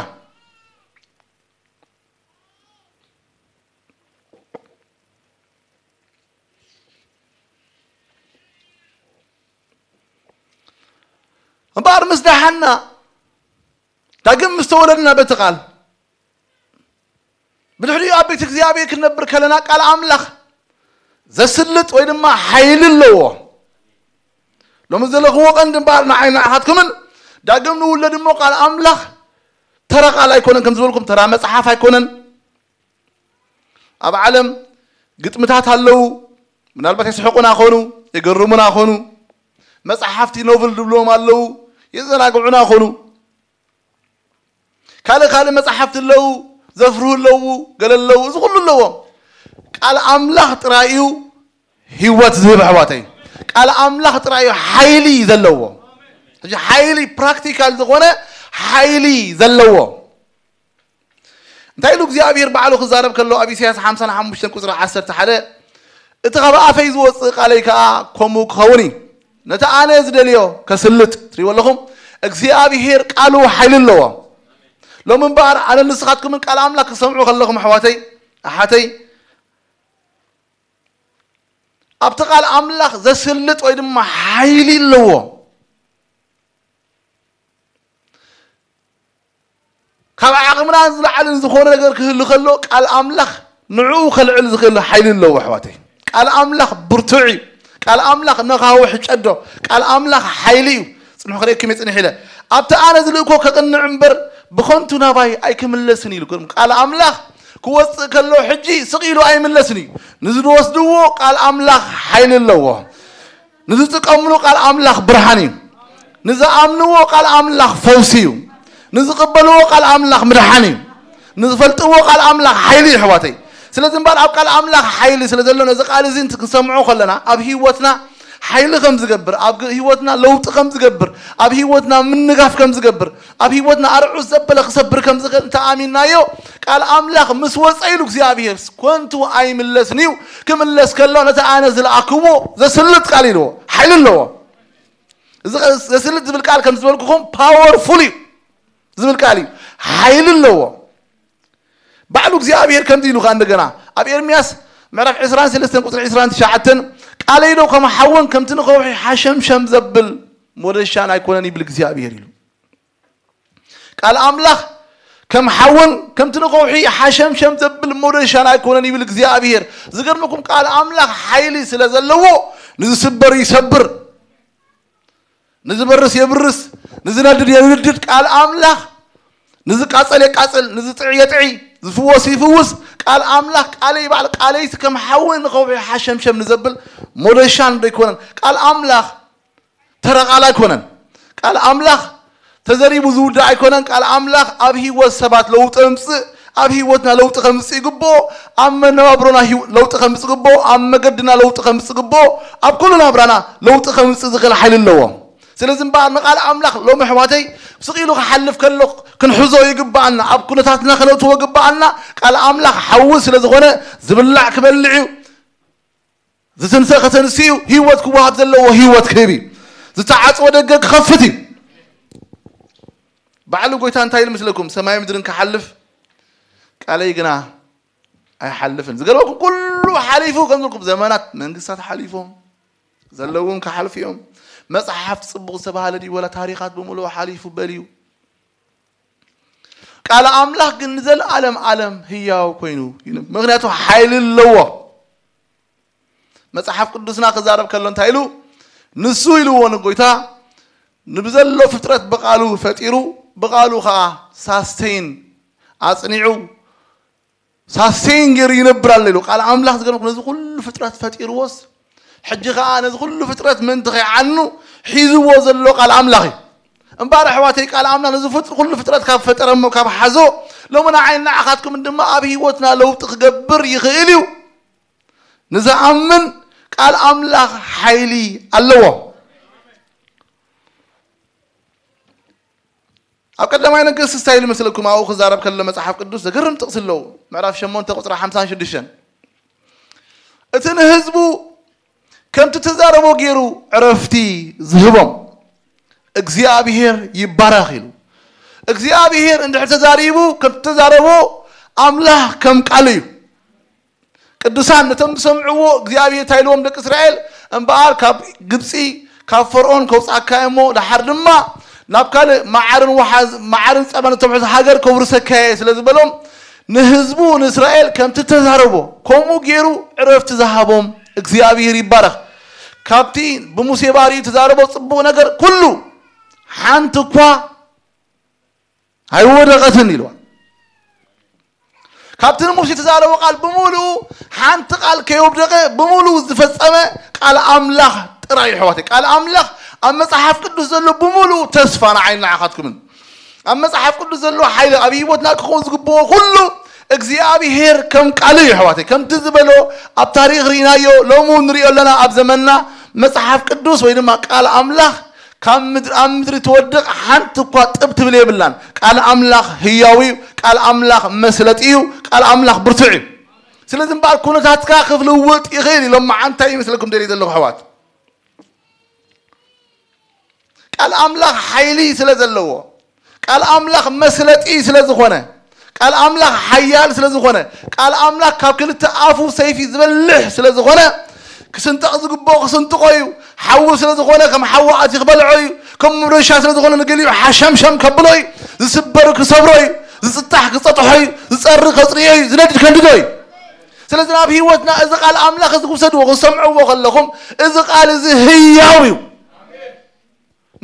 እምበኣር ምስ ደሓና፣ ዳግም ምስ ተወለድና በቲ ቃል፣ ብድሕሪኡ ኣብ ቤት እግዚኣብሔር ክንነብር ከለና፣ ቃል ኣምላኽ ዘስልጥ ወይ ድማ ሓይሊ ኣለዎ። ሎሚ ዘለኽዎ ቀንዲ እምበኣር ንዓይ ንዓኻትኩምን ዳግም ንውለድ እሞ፣ ቃል ኣምላኽ ተራ ቃል ኣይኮነን፣ ከም ዝበልኩም ተራ መጽሓፍ ኣይኮነን። ኣብ ዓለም ግጥምታት ኣለዉ። ምናልባት የስሕቑና ኾኑ፣ የገርሙና ኾኑ። መጽሓፍቲ ኖቭል ዝብልዎም ኣለዉ፣ የዘናግዑና ኾኑ። ካልእ ካልእ መጽሓፍቲ ኣለዉ፣ ዘፍርሁ ኣለዉ፣ ገለ ኣለዉ፣ እዚ ኩሉ ኣለዎም። ቃል ኣምላኽ ጥራይ እዩ ህይወት ዝህብ ኣሕዋተይ። ቃል ኣምላኽ ጥራይ እዩ ሓይሊ ዘለዎ። ሕጂ ሓይሊ ፕራክቲካል ዝኾነ ሓይሊ ዘለዎ። እንታይ ኢሉ እግዚኣብሔር ባዕሉ ክዛረብ ከሎ ኣብ ኢሳያስ ሓምሳን ሓሙሽተን ቁጽሪ ዓሰርተ ሓደ፣ "እቲ ካብ ኣፈይ ዝወጽእ ቃለይ ከኣ ከምኡ ክኸውን እዩ። ነቲ ኣነ ዝደልዮ ከስልጥ"፣ ትሪእዎ ኣለኹም። እግዚኣብሔር ቃሉ ሓይሊ ኣለዎ። ሎሚ እምበኣር ኣነ ንስኻትኩምን ቃል ኣምላኽ ክሰምዑ ከለኹም ኣሕዋተይ፣ ኣሓተይ፣ ኣብቲ ቃል ኣምላኽ ዘስልጥ ወይ ድማ ሓይሊ ኣለዎ። ካብ ዓቕምና ዝለዓልን ዝኾነ ነገር ክህሉ ከሎ ቃል ኣምላኽ ንዕኡ ከልዕል ዝኽእል ሓይሊ ኣለዎ ኣሕዋተይ። ቃል ኣምላኽ ብርቱዕ እዩ። ቃል ኣምላኽ ነኻውሕ ጨዶ። ቃል ኣምላኽ ሓይሊ እዩ። ጽንሑ ክርእየኩም እየ ጽንሕ ኢለ። ኣብቲ ኣነ ዝልእኮ ከቕንዕ እምበር ብኸንቱ ናባይ ኣይክምለስን ኢሉ። ቃል ኣምላኽ ክወጽእ ከሎ ሕጂ ስቕ ኢሉ ኣይምለስን እዩ። ንዝወስድዎ ቃል ኣምላኽ ሓይሊ ኣለዎ። ንዝጥቀምሉ ቃል ኣምላኽ ብርሃን እዩ። ንዝኣምንዎ ቃል ኣምላኽ ፈውሲ እዩ። ንዝቕበልዎ ቃል ኣምላኽ ምድሓን እዩ። ንዝፈልጥዎ ቃል ኣምላኽ ሓይሊ እዩ ኣሕዋተይ። ስለዚ እምበኣር ኣብ ቃል ኣምላኽ ሓይሊ ስለ ዘሎ ነዚ ቃል እዚ ክንሰምዖ ከለና ኣብ ህይወትና ሓይሊ ከም ዝገብር፣ ኣብ ህይወትና ለውጢ ከም ዝገብር፣ ኣብ ህይወትና ምንጋፍ ከም ዝገብር፣ ኣብ ህይወትና ኣርዑት ዘበለ ክሰብር ከም ዝኽእል እንተ ኣሚንናዮ፣ ቃል ኣምላኽ ምስ ወጸ ኢሉ እግዚኣብሔር ኮንቱ ኣይምለስን እዩ። ክምለስ ከሎ ነቲ ኣነ ዝለኣክዎ ዘስልጥ ቃል ኢልዎ። ሓይሊ ኣለዎ። እዚ ዘስልጥ ዝብል ቃል ከም ዝበልኩኹም ፓወርፉል እዩ ዝብል ቃል እዩ። ሓይሊ ኣለዎ። ባዕሉ እግዚኣብሔር ከምዚ ኢሉ ኸኣ እንደገና ኣብ ኤርምያስ ምዕራፍ ዕስራን ሰለስተን ቁጽሪ ዕስራን ትሽዓተን፣ "ቃለይ ዶ ከም ሓውን ከምቲ ንኸውሒ ሓሸምሸም ዘብል ሞደሻን ኣይኮነን?" ይብል እግዚኣብሔር ኢሉ። ቃል ኣምላኽ ከም ሓውን ከምቲ ንኸውሒ ሓሸምሸም ዘብል ሞደሻን ኣይኮነን ይብል እግዚኣብሔር። ዝገርመኩም ቃል ኣምላኽ ሓይሊ ስለ ዘለዎ ንዝስበር ይሰብር፣ ንዝበርስ የብርስ፣ ንዝነድድ የንድድ። ቃል ኣምላኽ ንዝቃጸል የቃጽል፣ ንዝጥዒ የጥዒ፣ ዝፍወስ ይፍውስ። ቃል ኣምላኽ ቃለይ ባዕል ቃለይስ ከም ሓዊ ንኸውሒ ሓሸምሸም ንዘብል ሞደሻን ዶ ኣይኮነን? ቃል ኣምላኽ ተራ ቃል ኣይኮነን። ቃል ኣምላኽ ተዘሪቡ ዝውዳእ ኣይኮነን። ቃል ኣምላኽ ኣብ ህይወት ሰባት ለውጢ ኣምጽእ፣ ኣብ ህይወትና ለውጢ ከምጽእ ይግብኦ፣ ኣብ መነባብሮና ህይወ-፣ ለውጢ ከምጽእ ይግብኦ፣ ኣብ መገድና ለውጢ ከምጽእ ይግብኦ፣ ኣብ ኩሉ ናብራና ለውጢ ከምጽእ ዝኽእል ሓይሊ ኣለዎ። ስለዚ እምበኣር ንቃል ኣምላኽ ሎሚ ኣሕዋተይ ስቕ ኢሉ ክሓልፍ ከሎ ክንሕዞ ይግብኣና፣ ኣብ ኩነታትና ከነእትዎ ይግብኣና። ቃል ኣምላኽ ሓዊ ስለ ዝኾነ ዝብላዕ ክበልዕ እዩ። ዝትንሰ ከተንስእ እዩ። ህይወት ክወሃብ ዘለዎ ህይወት ክህብ እዩ። ዝተዓጽወ ደገ ክኸፍት እዩ። ባዕሉ ጎይታ እንታይ ኢሉ ምስለኩም? "ሰማይ ምድርን ክሓልፍ ቃለይ ግና ኣይሓልፍን።" ዝገርመኩም ኩሉ ሓሊፉ ከም ዝልኩም ዘመናት መንግስታት ሓሊፎም ዘለዎም ክሓልፉ እዮም። መጽሓፍ ጽቡቕ ዝተባህለ ድዩ ወላ ታሪኻት ብምልኡ ሓሊፉ በልዩ። ቃል ኣምላኽ ግን ንዘለኣለም ዓለም ህያው ኮይኑ ይነብር። ምኽንያቱ ሓይሊ ኣለዎ። መጽሓፍ ቅዱስና ክዛረብ ከሎ እንታይ ኢሉ? "ንሱ" ኢልዎ ንጎይታ፣ "ንብዘሎ ፍጥረት ብቃሉ ፈጢሩ፣ ብቃሉ ኸኣ ሳስቴን ኣጽኒዑ፣ ሳስቴን ገይሩ ይነብር ኣሎ" ኢሉ። ቃል ኣምላኽ ዝገርመኩም ነዚ ኩሉ ፍጥረት ፈጢርዎስ፣ ሕጂ ኸኣ ነዚ ኩሉ ፍጥረት ምእንቲ ከይዓኑ ሒዝዎ ዘሎ ቃል ኣምላኽ እዩ። እምበኣር ኣሕዋተይ ቃል ኣምላኽ ነዚ ፍጥ-፣ ኩሉ ፍጥረት ካብ ፈጠረ እሞ ካብ ሓዞ፣ ሎሚ ንዓይ ንዓኻትኩምን ድማ ኣብ ህይወትና ለውጢ ክገብር ይኽእል እዩ። ንዝኣምን ቃል ኣምላኽ ሓይሊ ኣለዎ። ኣብ ቀዳማይ ነገስት እንታይ ኢሉ መስለኩም? ኣብኡ ክዛረብ ከሎ መጽሓፍ ቅዱስ ዘገርም ጥቕሲ ኣለዎ። ምዕራፍ ሸሞንተ ቁጽሪ ሓምሳን ሽዱሽተን፣ "እቲ ንህዝቡ ከምቲ ተዛረቦ ገይሩ ዕረፍቲ ዝህቦም እግዚኣብሔር ይባረኽ" ኢሉ። እግዚኣብሔር እንድሕር ተዛሪቡ ከምቲ ተዛረቦ ኣምላኽ ከም ቃሉ እዩ። ቅዱሳን ነቶም ዝሰምዕዎ እግዚኣብሔር እንታይ ኢልዎም ደቂ እስራኤል? እምበኣር ካብ ግብጺ ካብ ፈርዖን ከውጻካ እሞ ደሓር ድማ ናብ ካልእ መዓርን ወሓዝ-፣ መዓርን ጸባን እተምሕዝ ሃገር ከውርሰካ እየ ስለ ዝበሎም ንህዝቡ ንእስራኤል ከምቲ ተዛረቦ ከምኡ ገይሩ ዕረፍቲ ዝሃቦም እግዚኣብሔር ይባረኽ። ካብቲ ብሙሴ ባሪኡ ተዛረቦ ጽቡቕ ነገር ኩሉ ሓንቲ እኳ ኣይወደቐትን ኢልዋ። ካብቲ ንሙሴ ዝተዛረቦ ቃል ብምሉኡ ሓንቲ ቃል ከየውደቐ ብምሉኡ ዝፈጸመ ቃል ኣምላኽ ጥራይ እዩ ኣሕዋተይ። ቃል ኣምላኽ ኣብ መጽሓፍ ቅዱስ ዘሎ ብምሉኡ ተስፋ ንዓይን ንዓኻትኩምን። ኣብ መጽሓፍ ቅዱስ ዘሎ ሓይሊ ኣብ ህይወትና ክኸውን ዝግብኦ ኩሉ እግዚኣብሔር ከም ቃሉ እዩ፣ ኣሕዋተይ። ከምቲ ዝበሎ ኣብ ታሪኽ ርኢናዮ፣ ሎሚ እውን ንሪኦ ኣለና። ኣብ ዘመንና መጽሓፍ ቅዱስ ወይ ድማ ቃል ኣምላኽ ካብ ምድሪ፣ ኣብ ምድሪ ትወድቕ ሓንቲ እኳ ጥብ ትብል የብላን። ቃል ኣምላኽ ህያው እዩ። ቃል ኣምላኽ መስለጢ እዩ። ቃል ኣምላኽ ብርቱዕ እዩ። ስለዚ እምበኣር ኩነታትካ ክልውጥ ይኽእል እዩ። ሎማዓንቲ ይመስለኩም ደልየ ዘለኹ ኣሕዋት? ቃል ኣምላኽ ሓይሊ ስለ ዘለዎ፣ ቃል ኣምላኽ መስለጢ ስለ ዝኾነ፣ ቃል ኣምላኽ ሓያል ስለ ዝኾነ፣ ቃል ኣምላኽ ካብ ክልተ ኣፉ ሰይፊ ዝበልሕ ስለ ዝኾነ፣ ክስንጠቕ ዝግብኦ ክስንጥቖ እዩ። ሓዊ ስለ ዝኾነ ከም ሓዊ ኣትዩ ክበልዖ እዩ። ከም መዶሻ ስለ ዝኾነ ንገሊኡ ሓሸምሸም ከብሎ እዩ። ዝስበር ክሰብሮ እዩ። ዝጽጣሕ ክጸጥሖ እዩ። ዝጸሪ ከጽርዮ እዩ። ዝነድድ ከንድዶ እዩ። ስለዚ ናብ ህይወትና እዚ ቃል ኣምላኽ እዚ ክውሰድዎ፣ ክሰምዕዎ ከለኹም፣ እዚ ቃል እዚ ህያው እዩ።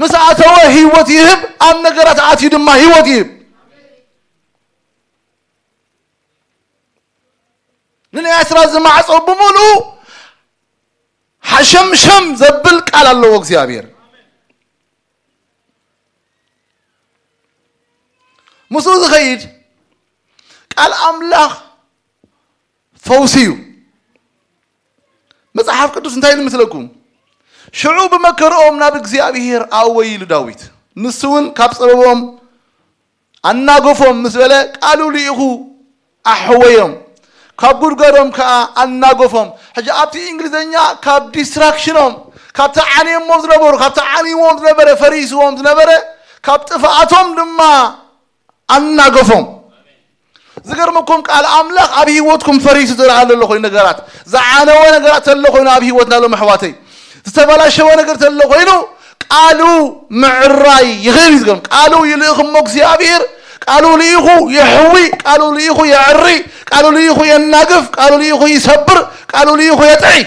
ምስ ኣተወ ህይወት ይህብ፣ ኣብ ነገራት ኣትዩ ድማ ህይወት ይህብ። ንናይ ኣስራት ዝማዕጾ ብምሉኡ ሓሸምሸም ዘብል ቃል ኣለዎ እግዚኣብሔር። ምስኡ ዝኸይድ ቃል ኣምላኽ ፈውሲ እዩ። መጽሓፍ ቅዱስ እንታይ ኢሉ መስለኩም? ሽዑ ብመከርኦም ናብ እግዚኣብሔር ኣእወዩ ኢሉ ዳዊት። ንሱ እውን ካብ ጸበቦም ኣናገፎም ምስ በለ፣ ቃሉ ልኢኹ ኣሕወዮም፣ ካብ ጉድጓዶም ከኣ ኣናገፎም። ሕጂ ኣብቲ እንግሊዝኛ ካብ ዲስትራክሽኖም፣ ካብቲ ዓንዮምዎም ዝነበሩ፣ ካብቲ ዓንይዎም ዝነበረ፣ ፈሪስዎም ዝነበረ፣ ካብ ጥፍኣቶም ድማ ኣናገፎም። ዝገርመኩም፣ ቃል ኣምላኽ ኣብ ህይወትኩም ፈሪሱ ዝረኣ ዘሎ ኮይኑ፣ ነገራት ዝዓነወ ነገራት ዘሎ ኮይኑ ኣብ ህይወትና ሎም ኣሕዋተይ፣ ዝተበላሸወ ነገር ዘሎ ኮይኑ፣ ቃሉ ምዕራይ ይኽእል እዩ። ዝገርም፣ ቃሉ ይልእኽ እሞ እግዚኣብሔር ቃሉ ልኢኹ የሕዊ፣ ቃሉ ልኢኹ የዕሪ፣ ቃሉ ልኢኹ የናግፍ፣ ቃሉ ልኢኹ ይሰብር፣ ቃሉ ልኢኹ የጥዒ።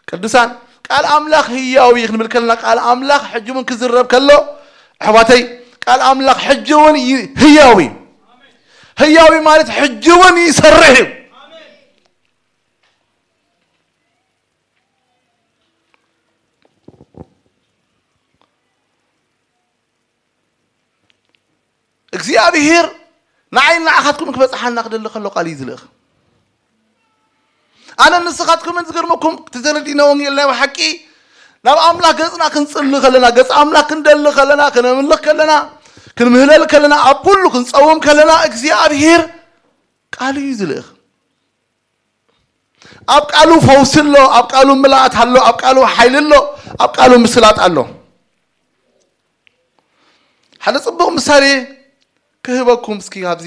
ቅዱሳን፣ ቃል ኣምላኽ ህያው እዩ ክንብል ከለና፣ ቃል ኣምላኽ ሕጂ እውን ክዝረብ ከሎ፣ ኣሕዋተይ፣ ቃል ኣምላኽ ሕጂ እውን ይ-፣ ህያው እዩ። ህያው እዩ ማለት ሕጂ እውን ይሰርሕ እዩ። እግዚኣብሔር ንዓይን ንዓኻትኩም ክበጽሓና ክደሊ ከሎ ቃል እዩ ዝልእኽ። ኣነ ንስኻትኩምን ዝገርመኩም፣ እቲ ተረዲእና ወንጌል ናይ ብሓቂ ናብ ኣምላኽ ገጽና ክንጽሊ ከለና፣ ገጽ ኣምላኽ ክንደሊ ከለና፣ ክነምልኽ ከለና፣ ክንምህለል ከለና፣ ኣብ ኩሉ ክንጸውም ከለና፣ እግዚኣብሔር ቃል እዩ ዝልእኽ። ኣብ ቃሉ ፈውሲ ኣሎ፣ ኣብ ቃሉ ምልኣት ኣሎ፣ ኣብ ቃሉ ሓይሊ ኣሎ፣ ኣብ ቃሉ ምስላጥ ኣሎ። ሓደ ጽቡቕ ምሳሌ ክህበኩም እስኪ፣ ኣብዚ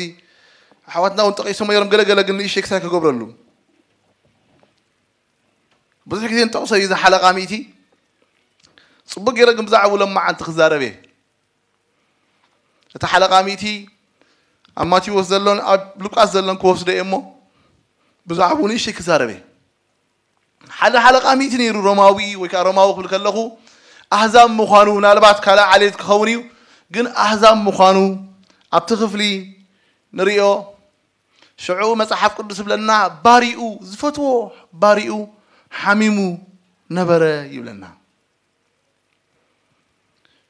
ኣሕዋትና እውን ጠቒሶሞ ነይሮም፣ ገለ ገለ ግን ንእሽተይ ክሳይ ክገብረሉ። ብዙሕ ግዜ ንጠቕሶ እዩ፣ እዚ ሓለቓ ሚእቲ። ጽቡቕ ገይረ ግን ብዛዕባኡ ሎማዓንቲ ክዛረብ እየ። እቲ ሓለቓ ሚእቲ ኣብ ማቴዎስ ዘሎን ኣብ ሉቃስ ዘሎን ክወስዶ እየ እሞ፣ ብዛዕባኡ ንእሽተይ ክዛረብ እየ። ሓደ ሓለቓ ሚእቲ ነይሩ፣ ሮማዊ ወይ ከዓ ሮማዊ ክብል ከለኹ ኣህዛብ ምዃኑ፣ ምናልባት ካልእ ዓሌት ክኸውን እዩ፣ ግን ኣህዛብ ምዃኑ ኣብቲ ክፍሊ ንሪኦ። ሽዑ መጽሓፍ ቅዱስ ይብለና፣ ባሪኡ፣ ዝፈትዎ ባሪኡ ሓሚሙ ነበረ ይብለና።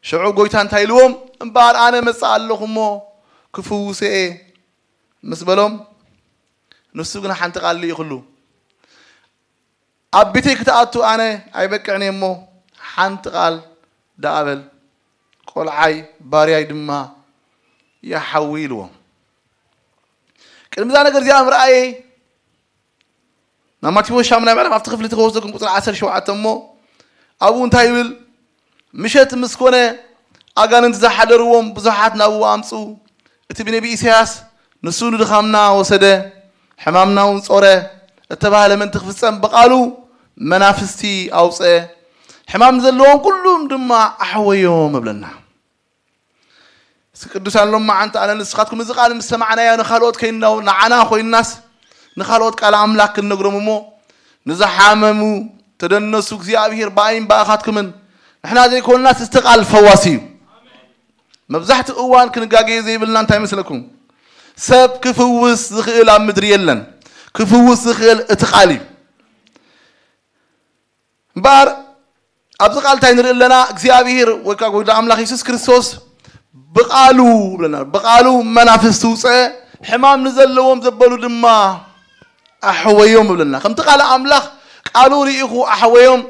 ሽዑ ጎይታ እንታይ ኢልዎም? እምበኣር ኣነ መጽእ ኣለኹ እሞ ክፍውስ እየ ምስ በሎም፣ ንሱ ግን ሓንቲ ቃል ልኢኽሉ። ኣብ ቤተይ ክትኣቱ ኣነ ኣይበቅዕን እየ እሞ ሓንቲ ቃል ደኣ በል፣ ቆልዓይ ባርያይ ድማ ይሓዊ ኢልዎም። ቅድሚ እዛ ነገር እዚኣ ምርኣየይ ናብ ማቴዎስ ሻሙናይ ምዕራፍ ኣብቲ ክፍሊ ተወስደኩም ቁጽሪ ዓሰርተ ሸውዓተ እሞ ኣብኡ እንታይ ይብል? ምሸት ምስ ኮነ ኣጋንንቲ ዝሓደርዎም ብዙሓት ናብኡ ኣምጽኡ። እቲ ብነቢ ኢሳያስ ንሱ ንድኻምና ወሰደ፣ ሕማምና እውን ጾረ እተባህለ ምእንቲ ክፍጸም ብቓሉ መናፍስቲ ኣውጸ፣ ሕማም ዘለዎም ኩሉም ድማ ኣሕወዮም እብለና። እስኪ ቅዱሳን ሎማዓንቲ ኣነ ንስኻትኩም እዚ ቃል ምስ ሰማዕናዮ ንኻልኦት ከይናው ንዓና ኮይንናስ ንኻልኦት ቃል ኣምላኽ ክንነግሮም እሞ ንዝሓመሙ ተደነሱ እግዚኣብሔር ብኣይን ብኣኻትኩምን ንሕና ዘይኮንናስ እቲ ቃል ፈዋሲ እዩ። መብዛሕትኡ እዋን ክንጋገየ ዘይብልና እንታይ መስለኩም? ሰብ ክፍውስ ዝኽእል ኣብ ምድሪ የለን። ክፍውስ ዝኽእል እቲ ቃል እዩ። እምበኣር ኣብዚ ቃል እንታይ ንርኢ ኣለና? እግዚኣብሔር ወይ ከዓ ጎይታ ኣምላኽ የሱስ ክርስቶስ ብቃሉ ብለና፣ ብቃሉ መናፍስቲ ውፀ፣ ሕማም ንዘለዎም ዘበሉ ድማ ኣሕወዮም ይብለና። ከምቲ ቃል ኣምላኽ ቃሉ ርኢኹ ኣሕወዮም፣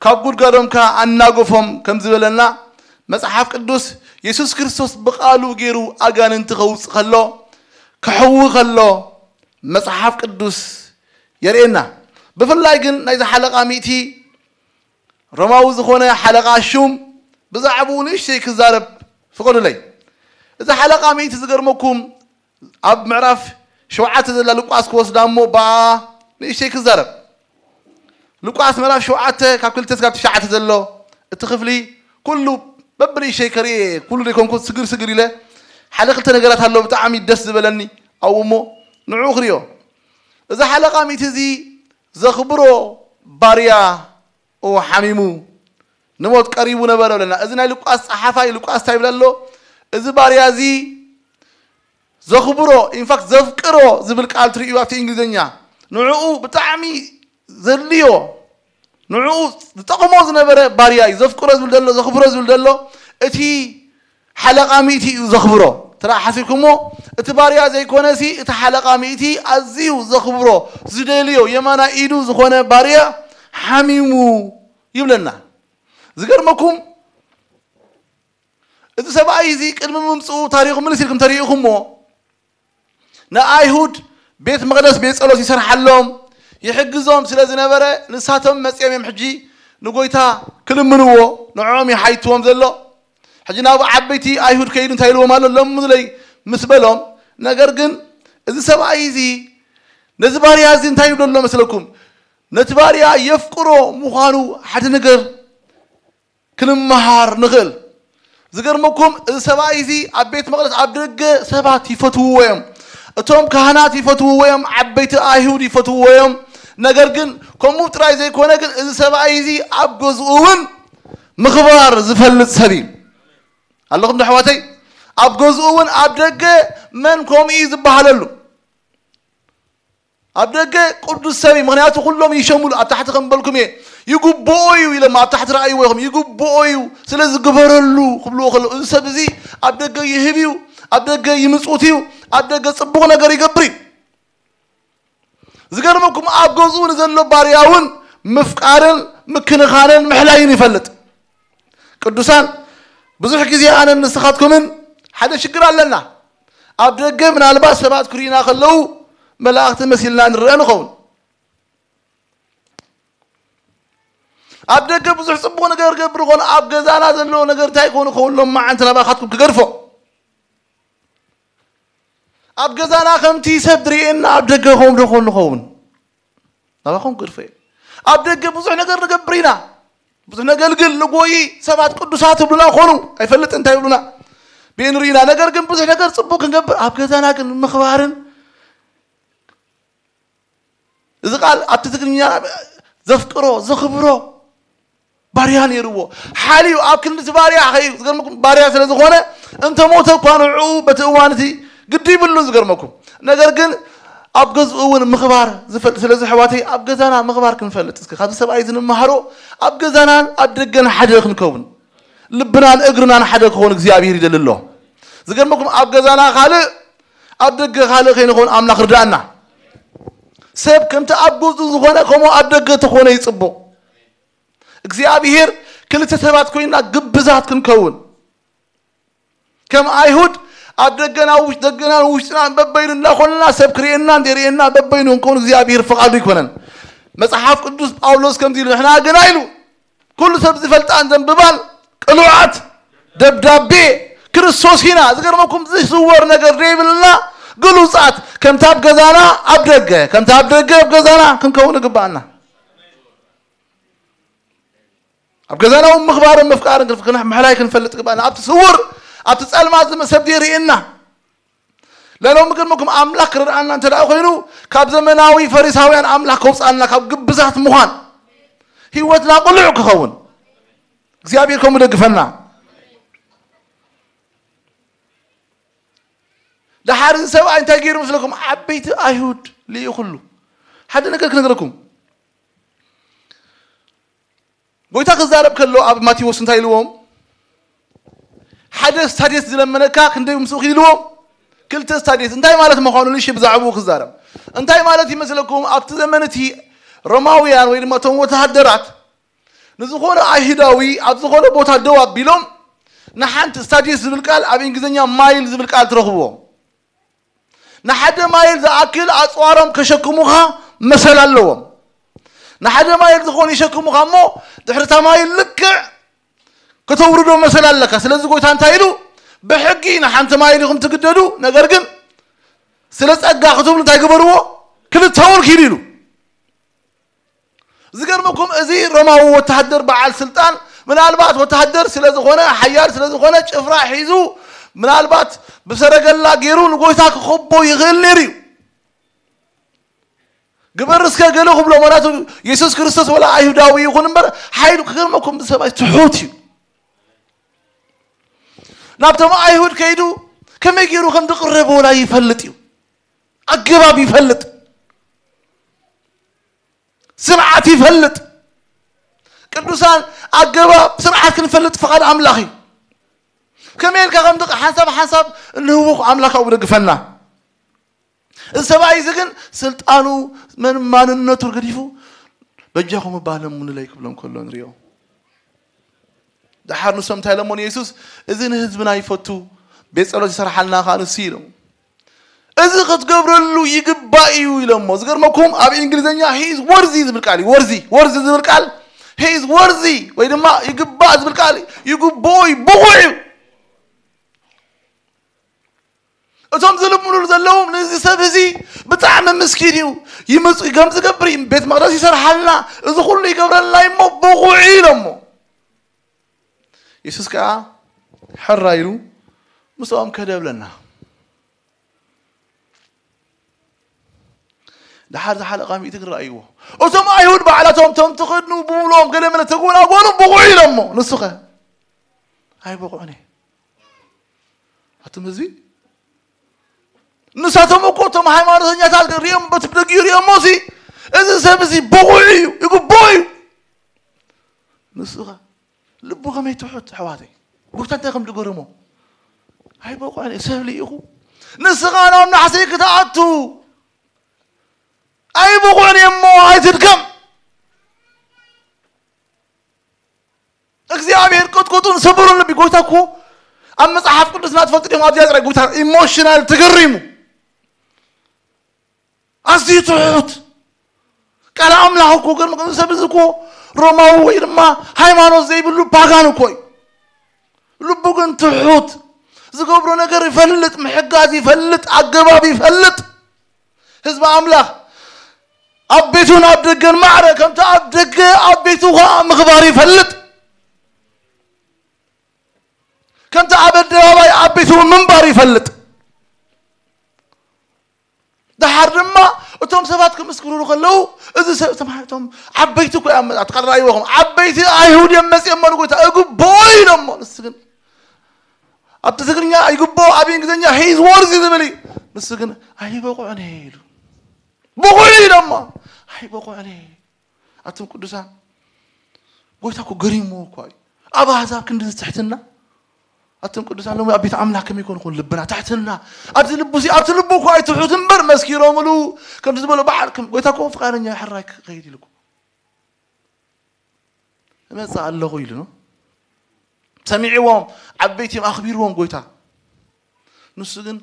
ካብ ጉድጋዶም ከኣ ኣናገፎም ከም ዝበለና፣ መጽሓፍ ቅዱስ የሱስ ክርስቶስ ብቃሉ ገይሩ ኣጋንንቲ ከውጽእ ከሎ፣ ከሕዊ ከሎ መጽሓፍ ቅዱስ የርእየና። ብፍላይ ግን ናይዚ ሓለቓ ሚእቲ ሮማዊ ዝኾነ ሓለቓ ሹም ብዛዕባኡ ንእሽተይ ክዛረብ ፍቐዱለይ። እዚ ሓለቓ ሚእቲ ዝገርመኩም ኣብ ምዕራፍ ሸውዓተ ዘላ ሉቃስ ክወስዳ እሞ ብኣ ንእሽተይ ክዛረብ። ሉቃስ ምዕራፍ ሸውዓተ ካብ ክልተ እስካብ ትሽዓተ ዘሎ እቲ ክፍሊ ኩሉ በብንእሽተይ ከርእየ ኩሉ ዘይኮንኩ ስግር ስግር ኢለ ሓደ ክልተ ነገራት ኣሎ ብጣዕሚ ደስ ዝበለኒ ኣብኡ እሞ ንዕኡ ክርእዮ። እዚ ሓለቓ ሚእቲ እዚ ዘኽብሮ ባርያ ኦ ሓሚሙ ንሞት ቀሪቡ ነበረ ብለና። እዚ ናይ ሉቃስ ጸሓፋይ ሉቃስ እንታይ ይብል ኣሎ? እዚ ባርያ እዚ ዘኽብሮ ኢንፋክት ዘፍቅሮ ዝብል ቃል ትርእዩ ኣብቲ እንግሊዝኛ ንዕኡ ብጣዕሚ ዘድልዮ ንዕኡ ዝጠቕሞ ዝነበረ ባርያ እዩ። ዘፍቅሮ ዝብል ዘሎ ዘኽብሮ ዝብል ዘሎ እቲ ሓለቓ ሚእቲ እዩ ዘኽብሮ። ተራ ሓሲብኩሞ እቲ ባርያ ዘይኮነ ሲ እቲ ሓለቓ ሚእቲ ኣዝዩ ዘኽብሮ ዝደልዮ የማና ኢዱ ዝኾነ ባርያ ሓሚሙ ይብለና። ዝገርመኩም እዚ ሰብኣይ እዚ ቅድሚ ምምፅኡ ታሪኹ ምልስ ኢልኩም ተሪእኹሞ ንኣይሁድ ቤት መቕደስ ቤት ጸሎት ይሰርሓሎም ይሕግዞም ስለ ዝነበረ ንሳቶም መፅኦም እዮም ሕጂ ንጎይታ ክልምንዎ ንዕኦም ይሓይትዎም ዘሎ። ሕጂ ናብ ዓበይቲ ኣይሁድ ከይዱ እንታይ ኢልዎም ኣሎ ለምኑለይ ምስ በሎም፣ ነገር ግን እዚ ሰብኣይ እዚ ነዚ ባርያ እዚ እንታይ ይብሎ ኣሎ መስለኩም? ነቲ ባርያ የፍቅሮ ምዃኑ ሓደ ነገር ክንመሃር ንኽእል። ዝገርመኩም እዚ ሰብኣይ እዚ ኣብ ቤት መቕደስ ኣብ ደገ ሰባት ይፈትውዎ እዮም። እቶም ካህናት ይፈትውዎ እዮም፣ ዓበይቲ ኣይሁድ ይፈትውዎ እዮም። ነገር ግን ከምኡ ጥራይ ዘይኮነ ግን እዚ ሰብኣይ እዚ ኣብ ገዝኡ እውን ምኽባር ዝፈልጥ ሰብ እዩ። ኣለኹም ዶ ኣሕዋተይ? ኣብ ገዝኡ እውን ኣብ ደገ መን ከምኡ እዩ ዝበሃለሉ? ኣብ ደገ ቅዱስ ሰብ እዩ፣ ምኽንያቱ ኩሎም ይሸሙሉ። ኣብ ታሕቲ ከም በልኩም እየ ይግብኦ እዩ ኢሎም ኣብ ታሕቲ ረኣይዎ ኢኹም። ይግብኦ እዩ ስለ ዝግበረሉ ክብልዎ ከለዉ እዚ ሰብ እዚ ኣብ ደገ ይህብ እዩ፣ ኣብ ደገ ይምጽውት እዩ፣ ኣብ ደገ ጽቡቕ ነገር ይገብር እዩ። ዝገርመኩም ኣብ ገዝኡ ንዘሎ ባርያ እውን ምፍቃርን ምክንኻንን ምሕላይን ይፈልጥ። ቅዱሳን ብዙሕ ግዜ ኣነን ንስኻትኩምን ሓደ ሽግር ኣለና። ኣብ ደገ ምናልባት ሰባት ክርእዩና ከለዉ መላእኽቲ መሲልና ንረአ ንኸውን። ኣብ ደገ ብዙሕ ጽቡቕ ነገር ገብር ኾነ ኣብ ገዛና ዘለዎ ነገር እንታይ ኮኑ ከውን ሎም መዓንቲ ናባኻትኩም ክገድፎ ኣብ ገዛና ከምቲ ሰብ ድርእየና ኣብ ደገ ኸም ዶ ኾን ንኸውን ናባኹም ክገድፎ እየ። ኣብ ደገ ብዙሕ ነገር ንገብር ኢና። ብዙሕ ነገልግል ንጎይ ሰባት ቅዱሳት ይብሉና ኾኑ ኣይፈልጥ እንታይ ይብሉና ብንርኢና። ነገር ግን ብዙሕ ነገር ጽቡቅ ክንገብር ኣብ ገዛና ግን ምኽባርን እዚ ቃል ኣብቲ ትግርኛ ዘፍቅሮ ዘኽብሮ ባርያ ነይርዎ ሓልዩ ኣብ ክንዲ እቲ ባርያ ኸዩ ዝገርመኩም ባርያ ስለ ዝኾነ እንተ ሞተ እኳ ንዕኡ በቲ እዋን እቲ ግዲ ይብሉ ዝገርመኩም። ነገር ግን ኣብ ገዝኡ እውን ምኽባር ዝፈልጥ ስለዚ ኣሕዋተይ ኣብ ገዛና ምኽባር ክንፈልጥ እስኪ ካብዚ ሰብኣይ እዚ ንመሃሮ ኣብ ገዛናን ኣብ ደገን ሓደ ክንከውን ልብናን እግርናን ሓደ ክኾን እግዚኣብሔር ይደሊ ኣሎ። ዝገርመኩም ኣብ ገዛና ካልእ ኣብ ደገ ካልእ ከይንኾን ኣምላኽ ርዳእና። ሰብ ከምቲ ኣብ ገዝኡ ዝኾነ ከምኡ ኣብ ደገ ተኾነ ይጽቡቕ። እግዚኣብሔር ክልተ ሰባት ኮይና ግብዛት ክንከውን ከም ኣይሁድ ኣብ ደገና ውሽ- ደገናን ውሽጥናን በበይኑ እናኾንና ሰብ ክርእየና እንዘይርእየና በበይኑ ክንከውን እግዚኣብሔር ፍቓዱ ይኮነን። መጽሓፍ ቅዱስ ጳውሎስ ከምዚ ኢሉ ንሕና ግና ኢሉ ኩሉ ሰብ ዝፈልጣን ዘንብባን ቅኑዓት ደብዳቤ ክርስቶስ ኢና። ዝገርመኩም ዝስወር ነገር ዘይብልና ግሉጻት ከምቲ ኣብ ገዛና ኣብ ደገ ከምቲ ኣብ ደገ ኣብ ገዛና ክንከውን ይግባኣና። ኣብ ገዛና እውን ምኽባርን ምፍቃርን ክንፍ- ክንሕ- ምሕላይ ክንፈልጥ ይግባኣና። ኣብቲ ስውር ኣብቲ ጸልማት ዝመ- ሰብ ዘይርእየና ለሎሚ ግን ምኩም ኣምላኽ ክረድኣና እንተ ደኣ ኮይኑ ካብ ዘመናዊ ፈሪሳውያን ኣምላኽ ከውፅኣና ካብ ግብዛት ምዃን ህይወትና ቅሉዕ ክኸውን እግዚኣብሔር ከምኡ ደግፈና። ደሓር እዚ ሰብኣይ እንታይ ገይሩ መስለኩም? ዓበይቲ ኣይሁድ ልኢኹሉ ሓደ ነገር ክነግረኩም። ጎይታ ክዛረብ ከሎ ኣብ ማቴዎስ እንታይ ኢልዎም? ሓደ ስታዴት ዝለመነካ ክንደይ ምስኡ ኢልዎም? ክልተ ስታዲስ እንታይ ማለት ምዃኑ ንሽ ብዛዕባኡ ክዛረብ። እንታይ ማለት ይመስለኩም? ኣብቲ ዘመን እቲ ሮማውያን ወይ ድማ እቶም ወተሃደራት ንዝኾነ ኣይሁዳዊ ኣብ ዝኾነ ቦታ ደው ኣቢሎም፣ ንሓንቲ ስታዲስ ዝብል ቃል ኣብ እንግሊዝኛ ማይል ዝብል ቃል ትረኽብዎ። ንሓደ ማይል ዝኣክል ኣፅዋሮም ከሸክሙኻ መሰል ኣለዎም። ንሓደ ማይል ዝኾነ ይሸክሙኻ እሞ፣ ድሕሪ እታ ማይል ልክዕ ከተውርዶ መሰል ኣለካ። ስለዚ ጎይታ እንታይ ኢሉ? ብሕጊ ንሓንቲ ማይል ኢኹም ትግደዱ፣ ነገር ግን ስለ ጸጋ ክትብሉ እንታይ ግበርዎ? ክልተ ውል ኪዱ ኢሉ። ዝገርመኩም፣ እዚ ሮማዊ ወተሃደር በዓል ስልጣን፣ ምናልባት ወተሃደር ስለ ዝኾነ፣ ሓያል ስለ ዝኾነ፣ ጭፍራ ሒዙ፣ ምናልባት ብሰረገላ ገይሩ ንጎይታ ክኸቦ ይኽእል ነይሩ እዩ። ግበር እስከ ገለ ክብሎ፣ ምኽንያቱ የሱስ ክርስቶስ ወላ ኣይሁዳዊ ይኹን እምበር፣ ሓይሉ ክገርመኩም፣ ሰብኣይ ትሑት እዩ። ናብቶም ኣይሁድ ከይዱ ከመይ ገይሩ ከም ዝቕረብ ወላ ይፈልጥ እዩ። ኣገባብ ይፈልጥ፣ ስርዓት ይፈልጥ። ቅዱሳን ኣገባብ ስርዓት ክንፈልጥ ፍቓድ ኣምላኽ እዩ። ከመይ ኢልካ ከም ዝቕ-፣ ሓንሳብ ሓንሳብ እንህውኽ ኣምላኽ ኣብኡ ደግፈና። እዚ ሰብኣይ እዚ ግን ስልጣኑ መን ማንነቱ ገዲፉ በጃኹም እባ ለምኑለይ ክብሎም ከሎ ንሪኦ። ደሓር ንሶም እንታይ ኢሎሞ ንየሱስ? "እዚ ንህዝብና ይፈቱ፣ ቤት ጸሎት ይሰርሓልና ከኣ ንሱ" ኢሎም። "እዚ ክትገብረሉ ይግባእ እዩ" ኢሎሞ። ዝገርመኩም ኣብ እንግሊዝኛ he is worthy ዝብል ቃል እዩ። ወርዚ፣ ወርዚ ዝብል ቃል he is worthy ወይ ድማ ይግባእ ዝብል ቃል ይግብኦ እዩ፣ ብቑዕ እዩ። እቶም ዝልምኑሉ ዘለዉ ነዚ ሰብ እዚ ብጣዕሚ ምስኪን እዩ፣ ይምፁ ከም ዝገብር እዩ፣ ቤት መቕደስ ይሰርሓልና፣ እዚ ኩሉ ይገብረልና እዩ እሞ ብቑዕ እዩ ኢሎሞ። የሱስ ከዓ ሕራ ኢሉ ምስኦም ከደ ብለና። ደሓር ዝሓለቓ ሚእቲ ክረኣይዎ፣ እቶም ኣይሁድ ባዕላቶም እቶም ትኽድኑ ብምልኦም ገለ መለ ተጎናጎኑ ብቑዕ ኢሎሞ። ንሱኸ? ኣይበቑዕን እየ። ኣቱም ህዝቢ፣ ንሳቶም እኮ እቶም ሃይማኖተኛታት ሪኦም፣ በቲ ብደጊኡ ሪኦሞ ሲ፣ "እዚ ሰብ እዚ ብቑዕ እዩ፣ ይግብኦ እዩ." ንሱ ኸ ልቡ ከመይ ትሑት ኣሕዋተይ። ጎይታ እንታይ ከም ዝገረሞ? "ኣይበቑዕን እየ፣ ሰብ ልኢኹ፣ ንስኻ ናብ ናሕሲ ክትኣቱ ኣይበቑዕን እየ እሞ ኣይትድከም። እግዚኣብሔር ቅጥቅጡን ስብሩን ልቢ." ጎይታ እኮ ኣብ መጽሓፍ ቅዱስና ትፈልጡ ዲኹም? ኣብዚኣ ጥራይ ጎይታ ኢሞሽናል ተገሪሙ፣ ኣዝዩ ትሑት። ቃል ኣምላኽ እኮ ግን፣ ሰብ እዚ እኮ ሮማዊ ወይ ድማ ሃይማኖት ዘይብሉ ፓጋን እኮ እዩ። ልቡ ግን ትሑት፣ ዝገብሮ ነገር ይፈልጥ፣ ምሕጋዝ ይፈልጥ፣ ኣገባብ ይፈልጥ። ህዝቢ ኣምላኽ ኣብ ቤቱን ኣብ ደገን ማዕረ፣ ከምቲ ኣብ ደገ ኣብ ቤቱ ኸዓ ምኽባር ይፈልጥ፣ ከምቲ ኣብ ኣደባባይ ኣብ ቤቱ ምንባር ይፈልጥ። ደሓር ድማ እቶም ሰባት ክምስክሩሉ ከለዉ፣ እዚ ሰብ፣ እቶም፣ እቶም ዓበይቲ እኮ እዮም መ-፣ ኣትቃራይቦኹም፣ ዓበይቲ ኣይሁድ እዮም መጺኦም ንጎይታ፣ "እግብኦ" ኢሎሞ። ንሱ ግን ኣብቲ ትግርኛ "ይግብኦ", ኣብ እንግሊዝኛ "he is worthy" ዝብል እዩ። ንሱ ግን "ኣይበቑዕን እየ" ኢሉ። ብቑዕ ኢሎሞ። "ኣይበቑዕን እየ።" ኣቱም ቅዱሳን፣ ጎይታ እኮ ገሪምዎ እኮ እዩ። ኣብ ኣህዛብ ክንዲ ትሕትና። ኣቱም ቅዱሳን፣ ሎሚ ኣብ ቤት ኣምላኽ ከመይ ይኮን ይኾን ልብና? ትሕትና። ኣብዚ ልቡ እዚ፣ ኣብቲ ልቡ እኮ ኣይትሑት እምበር፣ መስኪሮምሉ፣ ከምቲ ዝበሎ በዓል፣ ከም ጎይታ እኮ ፍቓደኛ ሕራይ ክኸይድ ኢሉ እኮ። "እመጽእ ኣለኹ" ኢሉ ነው። ሰሚዕዎም፣ ዓበይቲ እዮም፣ ኣኽቢርዎም ጎይታ። ንሱ ግን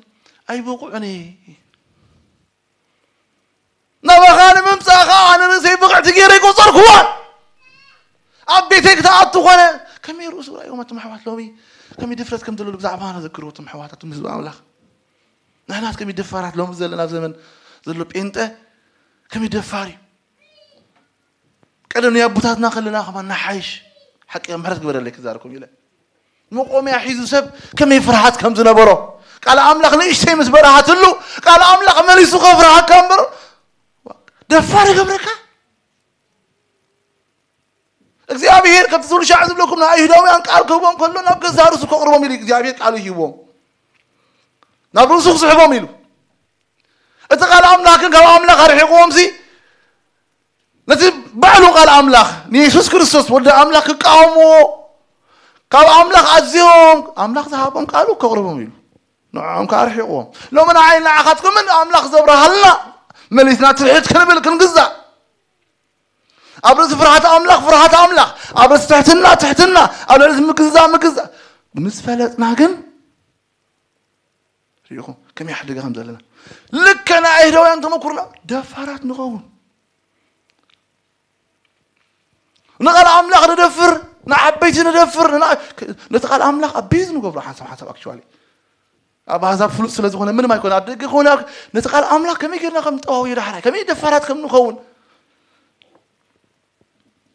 "ኣይበቑዕን እየ። ናባኻ ንምምጻእ ኸዓ ኣነ ርእሰይ ብቕዕቲ ገይረ ኣይቆጸርኩዋን። ኣብ ቤተይ ክትኣቱ ኾነ።" ከመይ ርእሱ ርኣይዎም ኣቱም ኣሕዋት ሎሚ፣ ከመይ ድፍረት ከም ዘለሉ ብዛዕባና ዘክርዎ ኣቱም ኣሕዋት፣ ኣቱም ህዝቢ ኣምላኽ። ንሕናት ከመይ ደፋራት ሎሚ ዘለና ኣብ ዘመን ዘሎ ጴንጠ ከመይ ደፋር እዩ። ቀደም ናይ ኣቦታትና ከለና ከማን ንሓይሽ። ሓቂ ምሕረት ግበረለይ ክዛረኩም ኢለ። መቆምያ ሒዙ ሰብ ከመይ ፍርሃት ከም ዝነበሮ፣ ቃል ኣምላኽ ንእሽተይ ምስ በረሃትሉ፣ ቃል ኣምላኽ መሊሱ ከፍርሃካ እምበር ደፋር ይገብረካ። እግዚኣብሔር ከምቲ ዝብሉ ሻዕ ዝብለኩም፣ ንኣይሁዳውያን ቃል ክህቦም ከሎ ናብ ገዛ ርእሱ ከቕርቦም ኢሉ እግዚኣብሔር ቃሉ ይህቦም፣ ናብ ርእሱ ክስሕቦም ኢሉ። እቲ ቃል ኣምላኽ ግን ካብ ኣምላኽ ኣርሒቕዎም ሲ፣ ነቲ ባዕሉ ቃል ኣምላኽ ንየሱስ ክርስቶስ ወዲ ኣምላኽ ክቃወምዎ፣ ካብ ኣምላኽ ኣዝዮም ኣምላኽ ዝሃቦም ቃሉ ከቕርቦም ኢሉ። ንዕኦም ከዓ ኣርሒቕዎም። ሎሚ ንዓይ ንዓኻትኩምን ኣምላኽ ዘብርሃልና መሊስና ትሕት ክንብል ክንግዛእ፣ ኣብ ርእሲ ፍርሃት ኣምላኽ ፍርሃት ኣምላኽ፣ ኣብ ርእሲ ትሕትና ትሕትና፣ ኣብ ልዕሊ ምግዛእ ምግዛእ ምስ ፈለጥና ግን ሪኢኹም ከመይ ሓደጋ ከም ዘለና። ልክዕ ናይ ኣይሁዳውያን ተመኩርና ደፋራት ንኸውን። ንቓል ኣምላኽ ንደፍር፣ ንዓበይቲ ንደፍር፣ ንና-፣ ነቲ ቃል ኣምላኽ ኣቢዝ ንገብሮ ሓንሳብ ሓንሳብ። ኣክቹዋሊ ኣብ ኣህዛብ ፍሉጥ ስለ ዝኾነ ምንም ኣይኮነ፣ ኣብ ደገ ኮነ ኣብ-፣ ነቲ ቃል ኣምላኽ ከመይ ጌርና ከም ንጠዋውዮ ዳሕራይ፣ ከመይ ደፋራት ከም ንኸውን።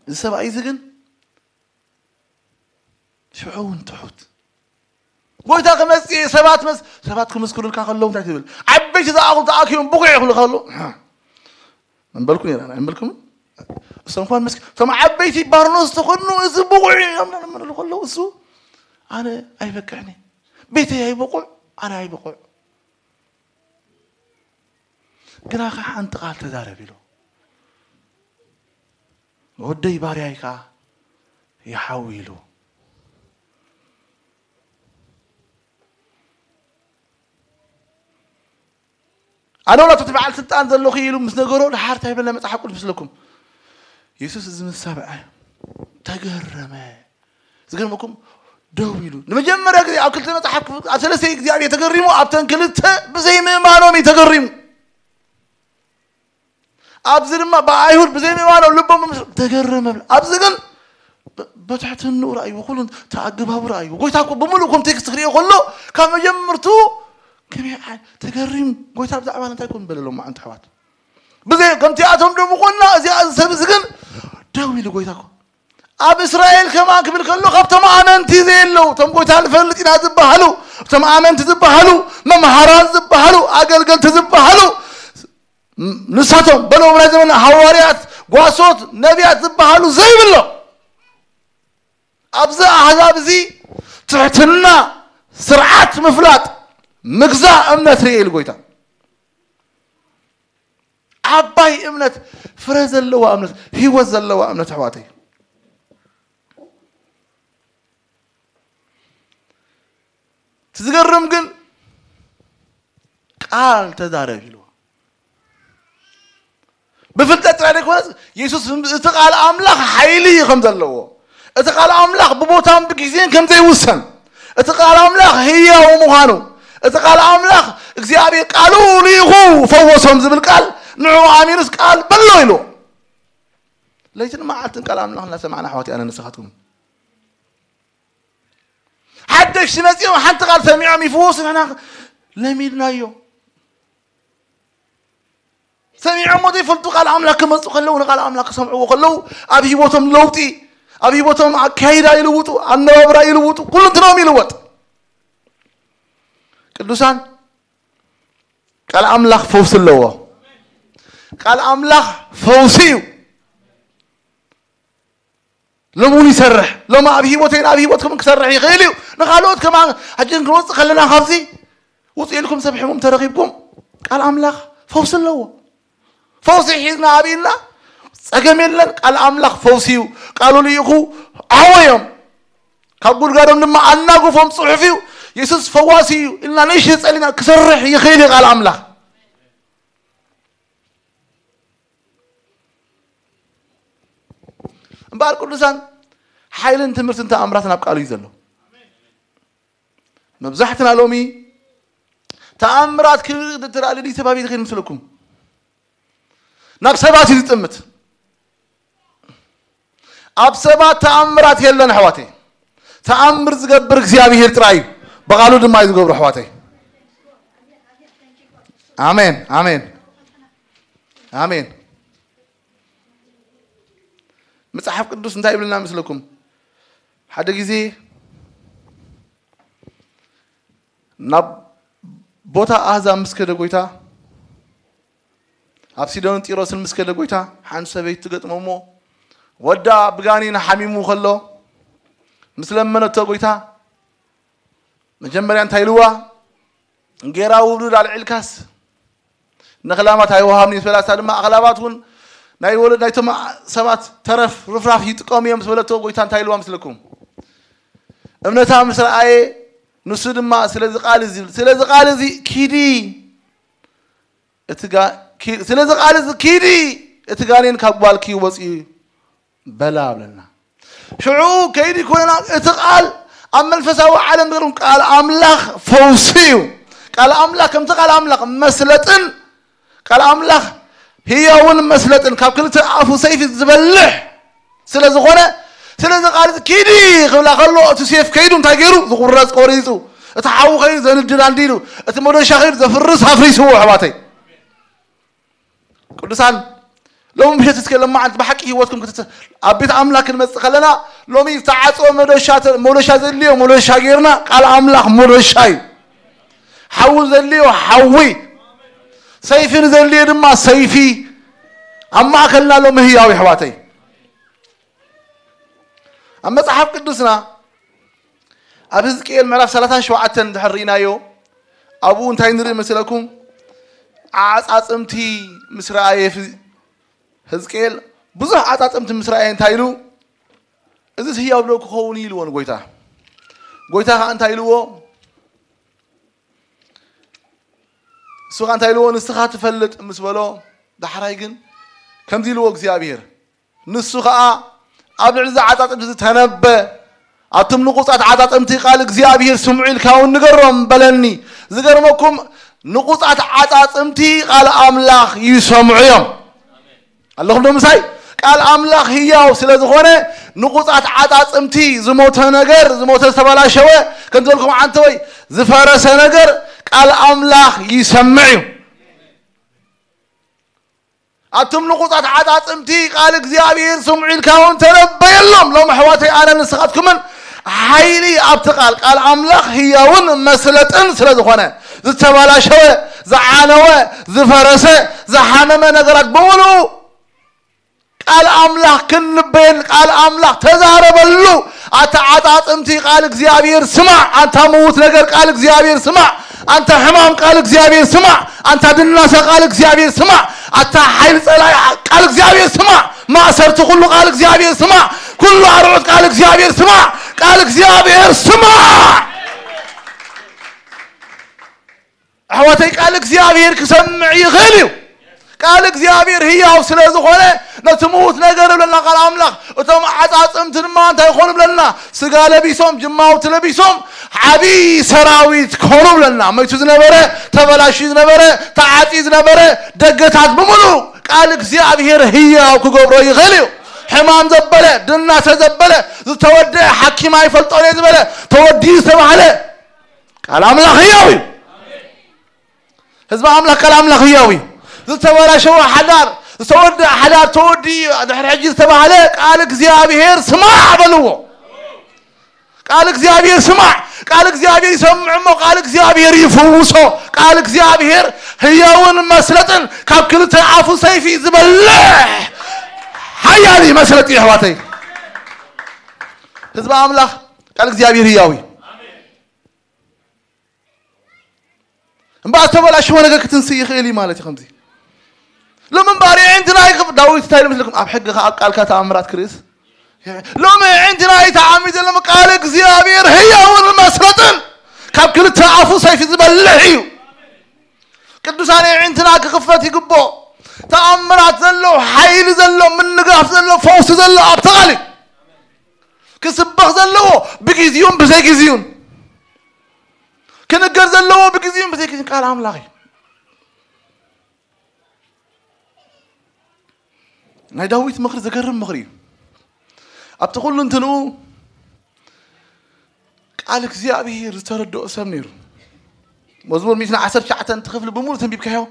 እዚ ሰብኣይ እዚ ግን ሽዑ እውን ትሑት። ጎይታ ክመጽእ ሰባት መስ-፣ ሰባት ክምስክሩልካ ከለዉ እንታይ ትብል? ዓበይቲ ዝኣኽሉ ተኣኪቦም ብቑዕ ይኽሉ ከለዉ፣ መንበልኩ ነይራ፣ ኣይንበልኩም? እሶም እንኳን ምስኪ-፣ እቶም ዓበይቲ ባርኖስ ተኸድኑ፣ እዚ ብቑዕ እዮም እናለመኑሉ ከለዉ፣ እሱ ኣነ ኣይበቅዕን እየ። ቤተይ ኣይብቑዕ፣ ኣነ ኣይብቑዕ። ግናኸ ሓንቲ ቃል ተዛረብ ኢሉ። ወደይ ባርያይ ከኣ ይሓዊ ኢሉ። ኣነ ወላ እቲ በዓል ስልጣን ዘለኹ ኢሉ ምስ ነገሮ፣ ደሓር እንታይ በለ መጽሓፍ ቅዱስ ምስለኩም? የሱስ እዚ ምስ ሰምዐ ተገረመ። ዝገርመኩም፣ ደው ኢሉ ንመጀመርያ ግዜ ኣብ ክልተ መጽሓፍ ክፍል፣ ኣብ ሰለስተ እግዚኣብሔር ተገሪሙ፣ ኣብተን ክልተ ብዘይምእማኖም እዩ ተገሪሙ። ኣብዚ ድማ ብኣይሁድ ብዘይምእማኖም ልቦም ምስ-፣ ተገረመ። ኣብዚ ግን ብ-፣ ብትሕትንኡ ረኣይዎ፣ ኩሉ ተኣገባቡ ረኣይዎ። ጎይታ እኮ ብምሉእ ኮንቴክስት ክሪኦ ከሎ፣ ካብ መጀመርቱ ከመይ ዓይ-፣ ተገሪሙ። ጎይታ ብዛዕባ እንታይ ኮን በለሎም፣ ኣንቱ ኣሕዋት? ብዘይ ከምቲኣቶም ደሞ ኮና፣ እዚኣ፣ እዚ ሰብ እዚ ግን ደው ኢሉ ጎይታ እኮ። ኣብ እስራኤል ከማን ክብል ከሎ፣ ካብቶም ኣመንቲ ዘየለዉ፣ እቶም ጎይታ ንፈልጥ ኢና ዝበሃሉ፣ እቶም ኣመንቲ ዝበሃሉ፣ መምሃራን ዝበሃሉ፣ ኣገልገልቲ ዝበሃሉ፣ ም-፣ ንሳቶም በሎም ናይ ዘመንና ሃዋርያት፣ ጓሶት፣ ነቢያት ዝበሃሉ ዘይብሎም። ኣብዚ ኣህዛብ እዚ ትሕትና፣ ስርዓት ምፍላጥ፣ ምግዛእ እምነት ርኤ ኢሉ ጎይታ። ዓባይ እምነት፣ ፍረ ዘለዋ እምነት፣ ህይወት ዘለዋ እምነት ኣሕዋተይ። እቲ ዝገርም ግን ቃል ተዛረብ ኢልዎ። ብፍልጠት ጥራይ ዘይኮነስ የሱስ እቲ ቃል ኣምላኽ ሓይሊ እዩ ከም ዘለዎ፣ እቲ ቃል ኣምላኽ ብቦታን ብግዜን ከም ዘይውሰን፣ እቲ ቃል ኣምላኽ ህያው ምዃኑ፣ እቲ ቃል ኣምላኽ እግዚኣብሔር ቃሉ ልኢኹ ፈወሶም ዝብል ቃል ንዕኡ ኣሚኑስ ቃል በሎ ኢልዎ። ለይትን መዓልትን ቃል ኣምላኽ እናሰማዕና ኣሕዋት ኣነ ንስኻትኩም ሓደሽቲ መጺኦም ሓንቲ ቃል ሰሚዖም ይፍወሱ፣ ንሕና ለሚድናዮ። ሰሚዖሞ ዘይፈልጡ ቃል ኣምላኽ ክመጹ ከለዉ፣ ንቃል ኣምላኽ ክሰምዕዎ ከለዉ፣ ኣብ ህይወቶም ለውጢ፣ ኣብ ህይወቶም ኣካይዳ ይልውጡ፣ ኣነባብራ ይልውጡ፣ ኩሉ እንትኖም ይልወጥ። ቅዱሳን፣ ቃል ኣምላኽ ፈውሲ ኣለዎ። ቃል ኣምላኽ ፈውሲ እዩ። ሎሚ እውን ይሰርሕ። ሎሚ ኣብ ህይወተይን ኣብ ህይወትኩም ክሰርሕ ይኽእል እዩ። ንኻልኦት ከማን ሕጂ ክንወፅእ ከለና ካብዚ ውፅእ ኢልኩም ሰብ ሕሙም ተረኺብኩም ቃል ኣምላኽ ፈውሲ ኣለዎ። ፈውሲ ሒዝና ኣብ ኢድና ጸገም የለን። ቃል ኣምላኽ ፈውሲ እዩ። ቃሉ ልኢኹ ዓወዮም፣ ካብ ጉድጋዶም ድማ ኣናግፎም ጽሑፍ እዩ። የሱስ ፈዋሲ እዩ ኢልና ንእሽተይ ጸሊና ክሰርሕ ይኽእል እዩ ቃል ኣምላኽ። እምበኣር ቅዱሳን፣ ሓይልን ትምህርትን ተኣምራትን ኣብ ቃሉ እዩ ዘሎ። መብዛሕትና ሎሚ ተኣምራት ክርኢ እንተ ደኣ ልሊ ተባቢል ይኽእል ምስለኩም። ናብ ሰባት እዩ ዝጥምት። ኣብ ሰባት ተኣምራት የለን ኣሕዋተይ። ተኣምር ዝገብር እግዚኣብሔር ጥራይ እዩ። ብቓሉ ድማ እዩ ዝገብሮ ኣሕዋተይ። ኣሜን፣ ኣሜን፣ ኣሜን። መጽሓፍ ቅዱስ እንታይ ይብልና ምስለኩም? ሓደ ግዜ ናብ ቦታ ኣህዛብ ምስ ከደ ጎይታ፣ ኣብ ሲዶንን ጢሮስን ምስ ከደ ጎይታ፣ ሓንቲ ሰበይቲ ትገጥሞ እሞ፣ ወዳ ብጋኔን ሓሚሙ ከሎ፣ ምስ ለመነቶ ጎይታ፣ መጀመርያ እንታይ ኢልዋ? እንጌራ ውሉድ ኣልዒልካስ፣ ነኽላማት ኣይወሃብኒ፣ ፈላሳ ድማ ኣኽላባት እውን ናይ ወለድ ናይቶም ሰባት ተረፍ ርፍራፍ ይጥቀሙ እዮም ምስ በለቶ፣ ጎይታ እንታይ ኢልዋ ምስለኩም? እምነታ ምስ ረኣየ፣ ንሱ ድማ ስለዚ ቃል እዚ ስለዚ ቃል እዚ ኪዲ እቲ ጋ- ኪ- ስለዚ ቃል እዚ ኪዲ እቲ ጋኔን ካብ ጓልኪ ወፅዩ በላ ብለና። ሽዑ ከይዲ ኮይና እቲ ቃል ኣብ መንፈሳዊ ዓለም ዝገርም ቃል ኣምላኽ ፈውሲ እዩ። ቃል ኣምላኽ ከምቲ ቃል ኣምላኽ መስለጥን ቃል ኣምላኽ ህያውን መስለጥን ካብ ክልተ ኣፉ ሰይፊ ዝበልሕ ስለ ዝኾነ ስለዚ ቃል እዚ ኪዲ ክብላ ከሎ እቲ ሴፍ ከይዱ እንታይ ገይሩ ዝቁረፅ ቆሪፁ እቲ ሓዊ ከይዱ ዘንድድ ኣንዲዱ እቲ መዶሻ ከይዱ ዘፍርስ ኣፍሪስዎ ኣሕዋተይ ቅዱሳን ሎም ምሸት እስከ ለማዓንቲ ብሓቂ ህይወትኩም ክትተ ኣብ ቤት ኣምላክ ክንመፅእ ከለና ሎሚ ዝተዓፀወ መዶሻ ተ- መዶሻ ዘድልዮ መዶሻ ጌርና ቃል ኣምላክ መዶሻ እዩ ሓዊ ዘድልዮ ሓዊ ሰይፊ ንዘድልዮ ድማ ሰይፊ ኣብ ማእከልና ሎሚ ህያው ኣሕዋተይ ኣብ መፅሓፍ ቅዱስና ኣብ ህዝቅኤል ምዕራፍ ሰላሳን ሸውዓተን እንድሕር ርኢናዮ ኣብኡ እንታይ ንርኢ መስለኩም ዓፃፅምቲ ምስ ረኣየ ህዝቅኤል ብዙሕ ዓፃፅምቲ ምስ ረኣየ እንታይ ኢሉ እዚ ህያው ዶ ክኸውን ኢልዎ ንጎይታ ጎይታ ከዓ እንታይ ኢልዎ ንሱ ከዓ እንታይ ኢልዎ ንስኻ ትፈልጥ ምስ በሎ ዳሕራይ ግን ከምዚ ኢልዎ እግዚኣብሔር ንሱ ኸዓ ኣብ ልዕሊ እዚ ዓጻጽምቲ ዝተነበ ኣቱም ንቑጻት ዓጻጽምቲ ቃል እግዚኣብሔር ስምዑ ኢልካ እውን ንገሮም በለኒ። ዝገርመኩም ንቑጻት ዓጻጽምቲ ቃል ኣምላኽ ይሰምዑ እዮም። ኣለኹም ዶ ምሳይ? ቃል ኣምላኽ ህያው ስለ ዝኾነ ንቑጻት ዓጻጽምቲ ዝሞተ ነገር ዝሞተ ዝተበላሸወ ከም ዝበልኩም ዓንተወይ ዝፈረሰ ነገር ቃል ኣምላኽ ይሰምዕ እዩ። ኣቱም ንቑጻት ዓጻጽምቲ ቃል እግዚኣብሔር ስምዑ ኢልካ እውን ተነበየሎም። ሎም ኣሕዋተይ ኣነ ንስኻትኩምን ሓይሊ ኣብቲ ቃል ቃል ኣምላኽ ህያውን መስለጥን ስለ ዝኾነ ዝተባላሸወ ዝዓነወ ዝፈረሰ ዝሓመመ ነገራት ብምሉኡ ቃል ኣምላኽ ክንበየን ቃል ኣምላኽ ተዛረበሉ ኣታ ዓጻጽምቲ ቃል እግዚኣብሔር ስማዕ ኣንታ ምዉት ነገር ቃል እግዚኣብሔር ስማዕ ኣንታ ሕማም ቃል እግዚኣብሔር ስማዕ ኣንታ ድናሰ ቃል እግዚኣብሔር ስማዕ ኣታ ሓይል ጸላይ ቃል እግዚኣብሔር ስማዕ ማእሰርቲ ኩሉ ቃል እግዚኣብሔር ስማዕ ኩሉ ኣርዑት ቃል እግዚኣብሔር ስማዕ ቃል እግዚኣብሔር ስማዕ ኣሕዋተይ ቃል እግዚኣብሔር ክሰምዕ ይኽእል እዩ ቃል እግዚኣብሔር ህያው ስለ ዝኾነ ነቲ ምዉት ነገር እብለና ቃል ኣምላኽ እቶም ዓፃፅምቲ ድማ እንታይ ይኾኑ ብለና ስጋ ለቢሶም ጅማውቲ ለቢሶም ዓብዪ ሰራዊት ኮኑ ብለና መይቱ ዝነበረ ተበላሽዩ ዝነበረ ተዓፂ ዝነበረ ደገታት ብምሉእ ቃል እግዚኣብሔር ህያው ክገብሮ ይኽእል እዩ ሕማም ዘበለ ድናተ ዘበለ ዝተወደአ ሓኪም ኣይፈልጦን እየ ዝበለ ተወዲኡ ዝተባህለ ቃል ኣምላኽ ህያው እዩ ህዝቢ ኣምላኽ ቃል ኣምላኽ ህያው እዩ ዝተበላሸወ ሓዳር ዝተወደአ ሓዳር ተወዲ ድሕሪ ሕጂ ዝተባህለ ቃል እግዚኣብሔር ስማዕ በልዎ ቃል እግዚኣብሔር ስማዕ ቃል እግዚኣብሔር ይሰምዕ እሞ ቃል እግዚኣብሔር ይፍውሶ ቃል እግዚኣብሔር ህያውን መስለጥን ካብ ክልተ ኣፉ ሰይፊ ዝበልሕ ሓያል መስለጥ የሕዋተይ ህዝቢ ኣምላኽ ቃል እግዚኣብሔር ህያው እዩ እምበኣር ዝተበላሸወ ነገር ክትንስእ ይኽእል እዩ ማለት እዩ ከምዚ ሎም እምበኣር የዒንትና ይኽፍ ዳዊት እንታይ ኢሉ ምስልኩም ኣብ ሕግኻ ኣብ ቃልካ ተኣምራት ክርእስ ሎም የዒንትና ይተዓሚ ዘለሙ ቃል እግዚኣብሔር ህያውን መስረጥን ካብ ክልተ ኣፉ ሰይፊ ዝበልሕ እዩ ቅዱሳን የዒንትና ክኽፈት ይግቦ ተኣምራት ዘሎ ሓይሊ ዘሎ ምንጋፍ ዘሎ ፈውሲ ዘሎ ኣብቲ ቃል እዩ ክስበኽ ዘለዎ ብግዜኡን ብዘይግዜኡን ክንገር ዘለዎ ብግዜኡን ብዘይግዜኡን ቃል ኣምላኽ እዩ ናይ ዳዊት ምኽሪ ዘገርም ምኽሪ እዩ ኣብቲ ኩሉ እንትንኡ ቃል እግዚኣብሔር ዝተረድኦ ሰብ ነይሩ መዝሙር ሚእትን ዓሰርተ ትሽዓተን ትኽፍሊ ብምሉእ ተንቢብካዮ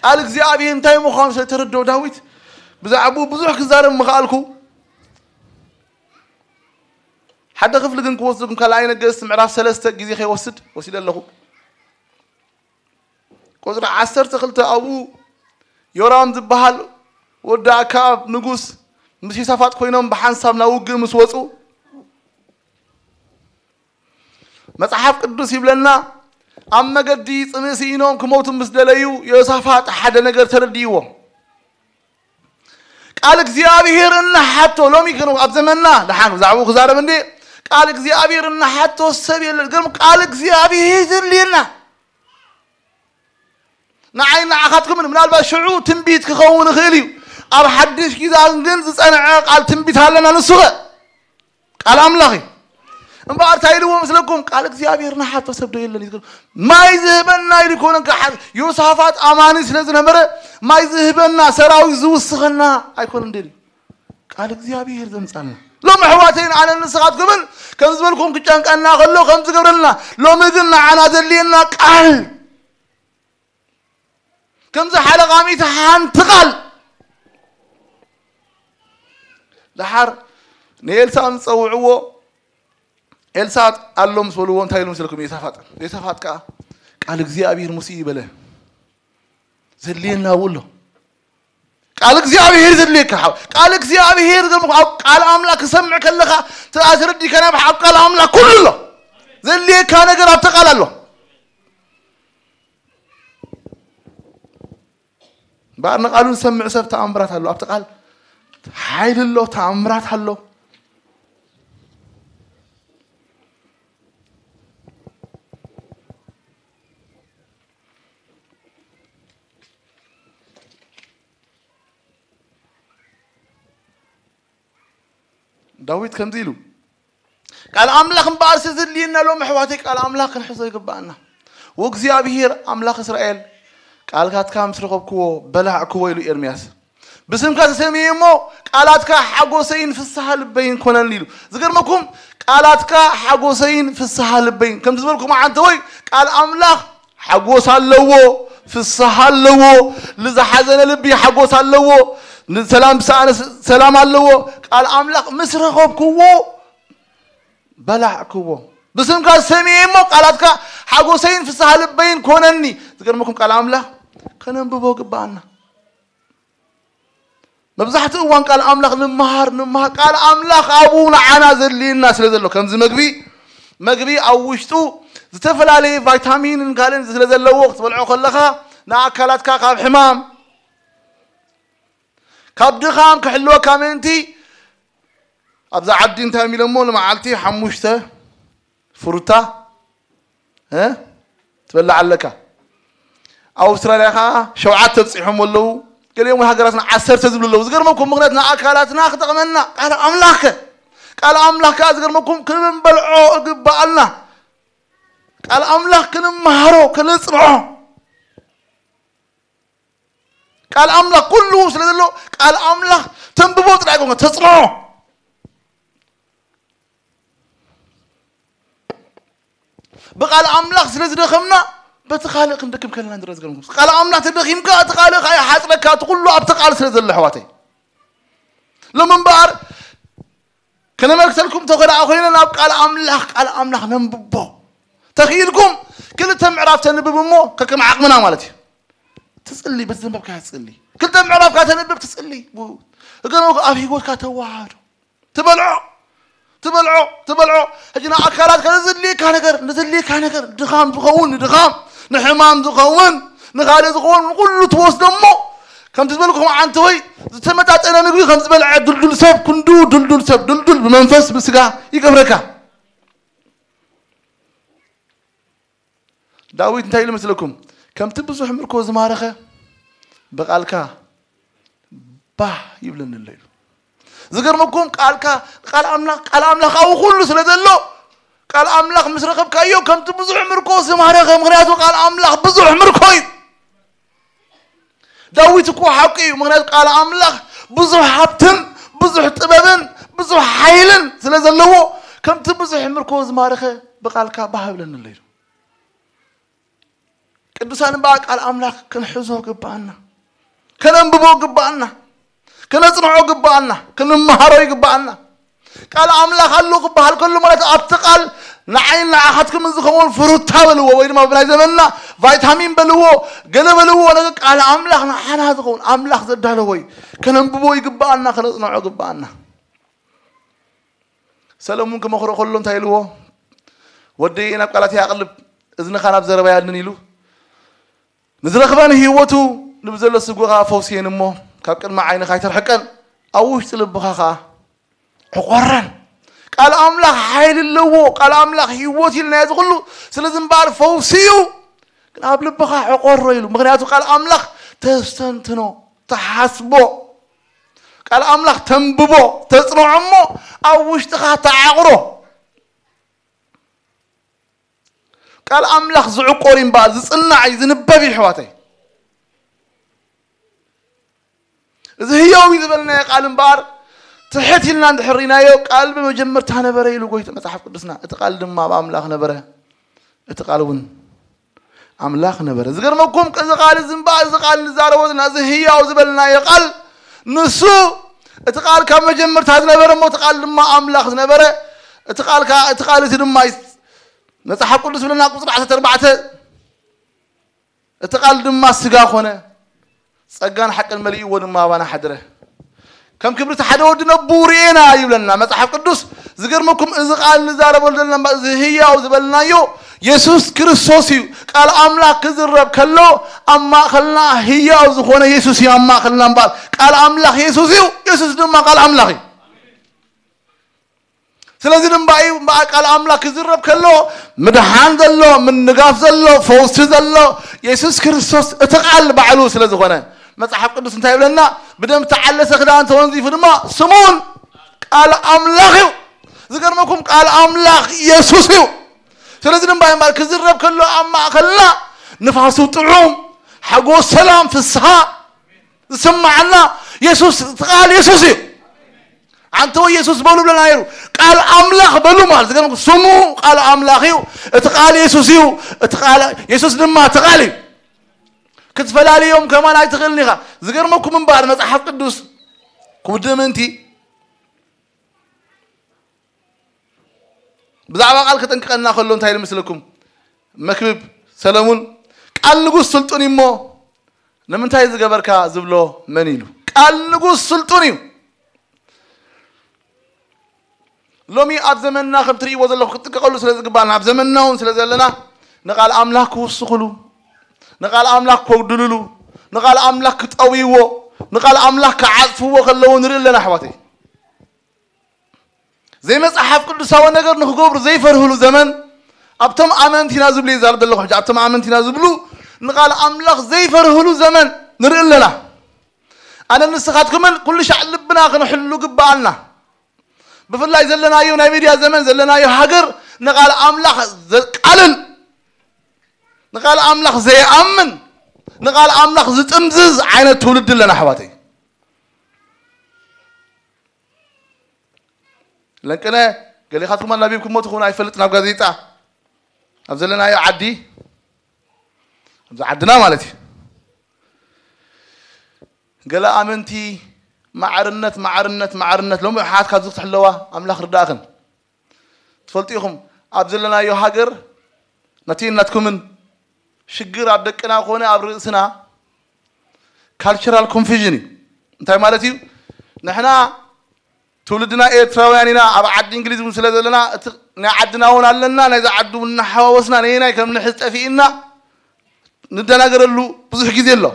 ቃል እግዚኣብሔር እንታይ ምዃኑ ስለ ተረድኦ ዳዊት ብዛዕባኡ ብዙሕ ክዛረብ ምኽኣልኩ ሓደ ክፍሊ ግን ክወስደኩም ካልኣይ ነገስት ምዕራፍ ሰለስተ ግዜ ከይወስድ ወሲደ ኣለኹ ቁፅሪ ዓሰርተ ክልተ ኣብኡ ዮራም ዝበሃል ወዲ ኣክኣብ ንጉስ ምስ ዮሳፋጥ ኮይኖም ብሓንሳብ ናብ ውግእ ምስ ወፁ መፅሓፍ ቅዱስ ይብለና ኣብ መገዲ ፅምእ ስኢኖም ክመውቱ ምስ ደለዩ ዮሳፋጥ ሓደ ነገር ተረድእዎ ቃል እግዚኣብሔር እናሓቶ ሎሚ ግን ኣብ ዘመንና ደሓን ብዛዕባኡ ክዛረብ እንዴ ቃል እግዚኣብሔር እናሓቶ ሰብ የለን። ግን ቃል እግዚኣብሔር የድልየና። ንዓይ ንዓኻትኩምን ምናልባት ሽዑ ትንቢት ክኸውን ይኽእል እዩ። ኣብ ሓድሽ ኪዳን ግን ዝጸንዐ ቃል ትንቢት ኣለና። ንሱ ኸ ቃል ኣምላኽ እዩ። እምበኣር እንታይ ኢልዎ ምስለኩም? ቃል እግዚኣብሔር ንሓቶ ሰብ ዶ የለን እዩ ዝብል። ማይ ዝህበና ኢሉ ይኮነን ክሓ-፣ ዮሳፋጥ ኣማኒ ስለ ዝነበረ ማይ ዝህበና ሰራዊት ዝውስኸና ኣይኮነን ደልዩ። ቃል እግዚኣብሔር ዘምጻልና። ሎም ኣሕዋተይን ኣነን ንስኻትኩምን ከም ዝበልኩም ክጨንቀና ከሎ ከም ዝገብረልና ሎሚ ግን ንዓና ዘድልየና ቃል ከምዚ ሓለቓ ሚእቲ ሓንቲ ቃል ደሓር ንኤልሳእ ዝጸውዕዎ ኤልሳእ ኣሎ ምስ በልዎ እንታይ ኢሉ ምስልኩም? የሳፋጥ የሳፋጥ ከዓ ቃል እግዚኣብሔር ሙሴ ይበለ ዘድልየና እውን ኣሎ። ቃል እግዚኣብሔር ዘድልየካ ሓው ቃል እግዚኣብሔር ዘም ኣብ ቃል ኣምላኽ ክሰምዕ ከለኻ ተኣስረዲካ ናብ ኣብ ቃል ኣምላኽ ኩሉ ኣሎ። ዘድልየካ ነገር ኣብቲ ቃል ኣሎ። እምበኣር ንቃሉ ዝሰምዕ ሰብ ተኣምራት ኣሎ። ኣብቲ ቃል ሓይሊ ኣሎ፣ ተኣምራት ኣሎ። ዳዊት ከምዚ ኢሉ ቃል ኣምላኽ እምበኣር ስለ ዘድልየና ሎም ኣሕዋተይ ቃል ኣምላኽ ክንሕዞ ይግብኣና። ወእግዚኣብሔር ኣምላኽ እስራኤል ቃልካትካ ምስ ረኸብክዎ በላዕክዎ ኢሉ ኤርምያስ። ብስምካ ተሰምየ እሞ ቃላትካ ሓጎሰይን ፍስሃ ልበይን ኮነኒ ኢሉ። ዝገርመኩም ቃላትካ ሓጎሰይን ፍስሃ ልበይን ከም ዝበልኩም ዓንተወይ ቃል ኣምላኽ ሓጎስ ኣለዎ፣ ፍስሃ ኣለዎ፣ ንዝሓዘነ ልቢ ሓጎስ ኣለዎ፣ ንሰላም ዝሰኣነ ስ-፣ ሰላም ኣለዎ። ቃል ኣምላኽ ምስ ረኸብክዎ በላዕክዎ። ብስምካ ሰሚዐ እሞ ቃላትካ ሓጎሰይን ፍስሃ ልበይን ኮነኒ። ዝገርመኩም ቃል ኣምላኽ ከነንብቦ ግብኣና። መብዛሕትኡ እዋን ቃል ኣምላኽ ንምሃር፣ ንምሃር። ቃል ኣምላኽ ኣብኡ ንዓና ዘድልየና ስለ ዘሎ፣ ከምዚ መግቢ፣ መግቢ ኣብ ውሽጡ ዝተፈላለየ ቫይታሚንን ካልእን ስለ ዘለዎ፣ ክትበልዖ ከለኻ ንኣካላትካ ካብ ሕማም፣ ካብ ድኻም ክሕልወካ ምእንቲ፣ ኣብዛ ዓዲ እንታይ እዮም ኢሎሞ? ንመዓልቲ ሓሙሽተ ፍሩታ፣ እ? ትበልዕ ኣለካ። ኣብ ኣውስትራልያ ኸዓ ሸውዓተ ኣብፂሖም ኣለዉ። ገሊኦም ሃገራትና ዓሰርተ ዝብሉ ኣለዉ። ዝገርመኩም ምኽንያት ንኣካላትና ክጠቕመና ቃል ኣምላኽ ከ? ቃል ኣምላኽ ከኣ ዝገርመኩም ክንበልዖ እግብኣልና። ቃል ኣምላኽ ክንመሃሮ፣ ከነጽንዖ። ቃል ኣምላኽ ኩሉ ስለ ዘሎ ቃል ኣምላኽ ተንብቦ ጥራይ ኣይኮንካ፣ ተጽንዖ። ብቃል ኣምላኽ ስለ ዝደኸምና በቲ ካልእ ክንደክም ከለና ንርኢ። ዝገርምኩም ቃል ኣምላኽ ተደኺምካ እቲ ካልእ ከኣ ይሓጽረካ፣ እቲ ኩሉ ኣብቲ ቃል ስለ ዘሎ ኣሕዋተይ። ሎም እምበኣር ከነመልክተልኩም ተኾ ደኣ ኮይነ ናብ ቃል ኣምላኽ፣ ቃል ኣምላኽ ነንብቦ። ተኽኢልኩም ክልተ ምዕራፍ ተንብብ እሞ ከከም ዓቕምና ማለት እዩ። ትጽሊ፣ በቲ ዘንበብካዮ ትጽሊ። ክልተ ምዕራፍ ካተንብብ ትጽሊ። ቡ-፣ እገኖ ኣብ ህይወትካ ተዋሃዶ። ትበልዖ፣ ትበልዖ፣ ትበልዖ። ሕጂ ንኣካላት ከዘድልየካ ነገር፣ ንዘድልየካ ነገር፣ ድኻም ዝኸውን ንድኻም፣ ንሕማም ዝኸውን፣ ንኻልእ ዝኸውን፣ ንኹሉ ትወስዶ እሞ፣ ከምቲ ዝበልኩም ዓንተወይ፣ ዝተመጣጠነ ምግቢ ከም ዝበልዐ ድልዱል ሰብ፣ ክንዱ ድልዱል ሰብ፣ ድልዱል ብመንፈስ፣ ብስጋ ይገብረካ። ዳዊት እንታይ ኢሉ መስለኩም? ከምቲ ብዙሕ ምርኮ ዝማረኸ ብቃልካ ባህ ይብለኒ ኣሎ ኢሉ። ዝገርመኩም ቃልካ፣ ቃል ኣምላኽ፣ ቃል ኣምላኽ ኣብኡ ኩሉ ስለ ዘሎ፣ ቃል ኣምላኽ ምስ ረኸብካዮ ከምቲ ብዙሕ ምርኮ ዝማረኸ፣ ምኽንያቱ ቃል ኣምላኽ ብዙሕ ምርኮ እዩ። ዳዊት እኮ ሓቂ እዩ፣ ምኽንያቱ ቃል ኣምላኽ ብዙሕ ሃብትን ብዙሕ ጥበብን ብዙሕ ሓይልን ስለ ዘለዎ፣ ከምቲ ብዙሕ ምርኮ ዝማረኸ ብቃልካ ባህ ይብለኒ ኣሎ ኢሉ። ቅዱሳን እምበኣር ቃል ኣምላኽ ክንሕዞ ግብኣና፣ ከነንብቦ ግብኣና፣ ከነጽንዖ ግብኣና፣ ክንመሃሮ ይግብኣና። ቃል ኣምላኽ ኣሎ ክበሃል ከሎ ማለት ኣብቲ ቃል ንዓይን ንዓኻትኩምን ዝኸውን ፍሩታ በልዎ፣ ወይ ድማ ብናይ ዘመንና ቫይታሚን በልዎ፣ ገለ በልዎ፣ ነገር ቃል ኣምላኽ ንዓና ዝኸውን ኣምላኽ ዘዳለዎ እዩ። ከነንብቦ ይግብኣና፣ ከነጽንዖ ግብኣና። ሰለሙን ክመኽሮ ከሎ እንታይ ኢልዎ? "ወደይ ናብ ቃላትይ ኣቕልብ፣ እዝንኻ ናብ ዘረባይ ኣድንን" ኢሉ። "ንዝረኽበን ህይወቱ ንብዘሎ ስጉኻ ፈውስየን እሞ፣ ካብ ቅድሚ ዓይንኻ ኣይተርሕቀን፣ ኣብ ውሽጢ ልብኻ ኸኣ ዕቖረን። ቃል ኣምላኽ ሓይሊ ኣለዎ። ቃል ኣምላኽ ህይወት ኢልና እዚ ኩሉ ስለዚ እምበኣር ፈውሲ እዩ። ግን ኣብ ልብኻ ዕቆሮ ኢሉ። ምኽንያቱ ቃል ኣምላኽ ተስተንትኖ፣ ተሓስቦ፣ ቃል ኣምላኽ ተንብቦ፣ ተጽንዖ እሞ ኣብ ውሽጥኻ ተዓቕሮ። ቃል ኣምላኽ ዝዕቆር እዩ እምበኣር፣ ዝጽናዕ እዩ፣ ዝንበብ እዩ፣ ኣሕዋተይ። እዚ ህያው እዩ ዝበልናዮ ቃል እምበኣር፣ ትሕት ኢልና እንድሕር ርኢናዮ፣ ቃል ብመጀመርታ ነበረ ኢሉ ጎይታ መጽሓፍ ቅዱስና። እቲ ቃል ድማ ኣብ ኣምላኽ ነበረ፣ እቲ ቃል እውን ኣምላኽ ነበረ። ዝገርመኩም፣ እዚ ቃል እዚ እምበኣር፣ እዚ ቃል ንዛረቦ ዘለና፣ እዚ ህያው ዝበልናዮ ቃል፣ ንሱ እቲ ቃል ካብ መጀመርታ ዝነበረ እሞ፣ እቲ ቃል ድማ ኣምላኽ ዝነበረ፣ እቲ ቃል ከኣ፣ እቲ ቃል እቲ ድማ እዩ። መጽሓፍ ቅዱስ ዝብለና ቁጽሪ ዓሰርተ ኣርባዕተ፣ እቲ ቃል ድማ ስጋ ኮነ፣ ጸጋን ሓቅን መሊእዎ ድማ ኣባና ሓድረ። ከም ክብሪ እቲ ሓደ ወዲ ነቡ ርኤና ይብለና መጽሓፍ ቅዱስ። ዝገርመኩም፣ እዚ ቃል ንዛረበሉ ዘለና እምበኣር፣ እዚ ህያው ዝበልናዮ የሱስ ክርስቶስ እዩ። ቃል ኣምላኽ ክዝረብ ከሎ ኣብ ማእከልና ህያው ዝኾነ የሱስ እዩ ኣብ ማእከልና እምበኣር። ቃል ኣምላኽ የሱስ እዩ፣ የሱስ ድማ ቃል ኣምላኽ እዩ። ስለዚ ድማ እዩ እምበኣር ቃል ኣምላኽ ክዝረብ ከሎ ምድሓን ዘሎ፣ ምንጋፍ ዘሎ፣ ፈውሲ ዘሎ የሱስ ክርስቶስ እቲ ቃል ባዕሉ ስለ ዝኾነ። መጽሓፍ ቅዱስ እንታይ ይብለና? ብደም እተዓለሰ ክዳን ተወንዚፉ ድማ ስሙ እውን ቃል ኣምላኽ እዩ። ዝገርመኩም ቃል ኣምላኽ የሱስ እዩ። ስለዚ ድማ እዩ እምበኣር ክዝረብ ከሎ ኣብ ማእከልና ንፋሱ ጥዑም፣ ሓጎስ፣ ሰላም፣ ፍስሃ ዝስምዓና የሱስ፣ እቲ ቃል የሱስ እዩ። ኣንተ ወይ የሱስ በሉ ብለና ነይሩ። ቃል ኣምላኽ በሉ ማለት ዝገርመኩም ስሙ ቃል ኣምላኽ እዩ። እቲ ቃል የሱስ እዩ። እቲ ቃል የሱስ ድማ እቲ ቃል እዩ። ክትፈላልዮም ከማን ኣይትኽእልን ኢኻ። ዝገርመኩም እምበኣር መጽሓፍ ቅዱስ ክውድእ ምእንቲ ብዛዕባ ቃል ከጠንቅቐና ከሎ እንታይ ኢሉ መስለኩም? መክብብ ሰለሙን ቃል ንጉስ ስልጡን እዩ እሞ ንምንታይ ዝገበርካ ዝብሎ መን ኢሉ? ቃል ንጉስ ስልጡን እዩ። ሎሚ ኣብ ዘመንና ከም ትርእይዎ ዘለኹም ክትጥቀቐሉ ስለ ዝግባኣና፣ ኣብ ዘመንና እውን ስለ ዘለና ንቃል ኣምላኽ ክውስኹሉ፣ ንቃል ኣምላኽ ከጉድልሉ፣ ንቃል ኣምላኽ ክጠውይዎ፣ ንቃል ኣምላኽ ክዓጽፍዎ ከለዉ ንርኢ ኣለና ኣሕዋተይ። ዘይመጽሓፍ ቅዱሳዊ ነገር ንክገብሩ ዘይፈርህሉ ዘመን ኣብቶም ኣመንቲ ኢና ዝብሉ እዩ ዛረብ ዘለኹ። ሕጂ ኣብቶም ኣመንቲ ኢና ዝብሉ ንቃል ኣምላኽ ዘይፈርህሉ ዘመን ንርኢ ኣለና። ኣነ ንስኻትኩምን ኩሉ ሻዕ ልብና ክንሕሉ ግብኣና። ብፍላይ ዘለናዮ ናይ ሚድያ ዘመን ዘለናዮ ሃገር ንቃል ኣምላኽ ዘቃልል፣ ንቃል ኣምላኽ ዘይኣምን፣ ንቃል ኣምላኽ ዝጥምዝዝ ዓይነት ትውልዲ ኣለና ኣሕዋተይ። ለንቅነ ገሌኻትኩም ኣናቢብኩሞ ትኹን ኣይፈልጥ ናብ ጋዜጣ ኣብ ዘለናዮ ዓዲ ኣብዚ ዓድና ማለት እዩ። ገለ ኣመንቲ ማዕርነት ማዕርነት ማዕርነት ሎም ኣሓት ካብዚ ክትሕለዋ ኣምላኽ ርዳእኽን ትፈልጡ ኢኹም። ኣብ ዘለናዮ ሃገር ነቲ ናትኩምን ሽግር ኣብ ደቅና ኮነ ኣብ ርእስና ካልቸራል ኮንፊዥን እዩ። እንታይ ማለት እዩ? ንሕና ትውልድና ኤርትራውያን ኢና፣ ኣብ ዓዲ እንግሊዝ እውን ስለ ዘለና እቲ ናይ ዓድና እውን ኣለና። ናይዛ ዓዲ እውን እናሓዋወስና ነየናይ ከም ንሕዝ ጠፊእና ንደናገረሉ ብዙሕ ግዜ ኣሎ።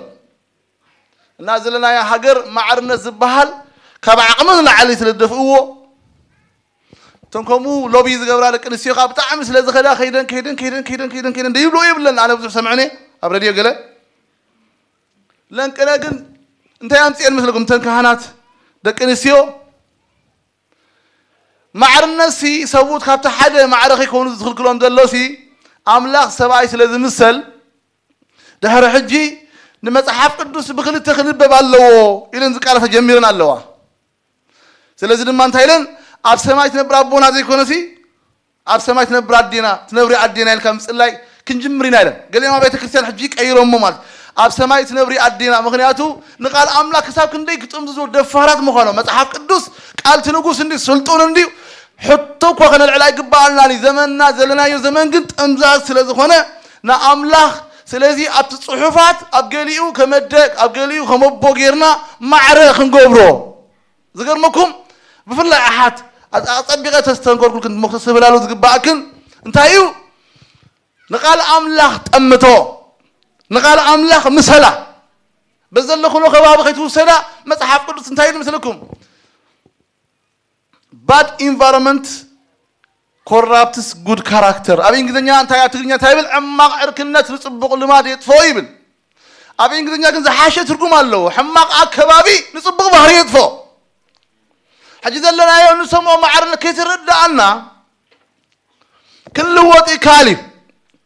እና ዘለናዮ ሃገር ማዕርነት ዝበሃል ካብ ዓቕሚ ንላዕሊ ስለ ዝደፍእዎ እቶም ከምኡ ሎቢ ዝገብራ ደቂ ኣንስትዮ ከዓ ብጣዕሚ ስለ ዝኸዳ ከይደን ከይደን ከይደን ከይደን ከይደን ከይደን ደይብሎ የብለን። ኣነ ብዙሕ ሰምዕኒ ኣብ ረድዮ ገለ ለንቅነ ግን እንታይ ኣምፅኤን መስለኩም? እተን ካህናት ደቂ ኣንስትዮ ማዕርነት ሲ ሰብኡት ካብቲ ሓደ ማዕረ ከይኮኑ ዝኽልክሎም ዘሎ ሲ ኣምላኽ ሰብኣይ ስለ ዝምሰል ድሕሪ ሕጂ ንመጽሓፍ ቅዱስ ብክልተ ክንበብ ኣለዎ ኢለን ዝቃለሳ ጀሚረን ኣለዋ። ስለዚ ድማ እንታይ ኢለን ኣብ ሰማይ ትነብር ኣቦና ዘይኮነሲ ኣብ ሰማይ ትነብር ኣዴና ትነብሪ ኣዴና ኢልካ ምጽላይ ክንጅምር ኢና ኢለን። ገሊኦም ኣብ ቤተ ክርስቲያን ሕጂ ቀይሮሞ ማለት ኣብ ሰማይ ትነብሪ ኣዴና ምክንያቱ ንቃል ኣምላክ ክሳብ ክንደይ ክጥምዝዞ ደፋራት ምዃኖም መጽሓፍ ቅዱስ ቃል እቲ ንጉስ እንዲ ስልጡን እንዲ ሕቶ እኳ ከነልዕል ኣይግባኣልናን እዩ። ዘመንና ዘለናዮ ዘመን ግን ጥምዛዝ ስለ ዝኾነ ንኣምላኽ ስለዚ ኣብቲ ጽሑፋት ኣብ ገሊኡ ከመደቅ ኣብ ገሊኡ ከመቦ ጌርና ማዕረ ክንገብሮ ዝገርመኩም ብፍላይ ኣሓት ኣጸቢቐ ተስተንከርኩልክን ሞክሰ ስብላሉ ዝግባኣክን እንታይ እዩ ንቃል ኣምላኽ ጠምቶ ንቃል ኣምላኽ ምሰላ በዘለኹሎ ከባቢ ከይትውሰዳ መጽሓፍ ቅዱስ እንታይ ይመስለኩም bad environment corrupts good character። ኣብ እንግሊዝኛ እንታይ፣ ኣብ ትግርኛ እንታይ ይብል? ሕማቕ ዕርክነት ንጽቡቕ ልማድ የጥፍኦ ይብል። ኣብ እንግሊዝኛ ግን ዝሓሸ ትርጉም ኣለዎ። ሕማቕ ኣከባቢ ንጽቡቕ ባህሪ የጥፍኦ። ሕጂ ዘለናዮ ንሰምዖ ማዕርነት ከይተረዳኣና ክንልወጥ ይከኣል እዩ።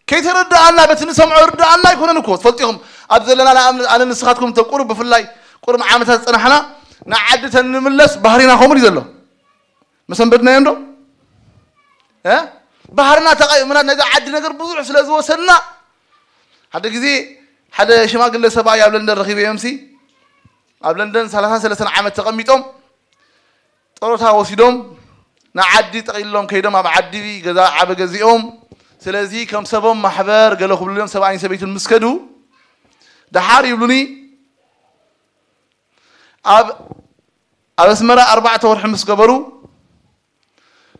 ከይተረዳኣና በቲ ንሰምዖ ርዳኣና ኣይኮነን እኮ። ትፈልጡ ኢኹም፣ ኣብ ዘለና ንኣብነት ኣነ ንስኻትኩም እንተ ቁሩብ፣ ብፍላይ ቁሩብ ዓመታት ዝጸናሕና ንዓዲ ተንምለስ ባህሪና ከምኡ እዩ ዘሎ። መሰንበድናዮ እንዶ እ ባህርና ተቐይምና ነዚ ዓዲ ነገር ብዙሕ ስለ ዝወሰድና። ሓደ ግዜ ሓደ ሽማግለ ሰብኣይ ኣብ ለንደን ረኺበዮምሲ፣ ኣብ ለንደን ሰላሳን ሰለስተን ዓመት ተቐሚጦም፣ ጦሮታ ወሲዶም ንዓዲ ጠቒሎም ከይዶም፣ ኣብ ዓዲ ገዛ ዓበ ገዚኦም። ስለዚ ከም ሰቦም ማሕበር ገለ ክብልሎም ሰብኣይን ሰበይቱን ምስ ከዱ፣ ደሓር ይብሉኒ፣ ኣብ ኣብ ኣስመራ ኣርባዕተ ወርሒ ምስ ገበሩ፣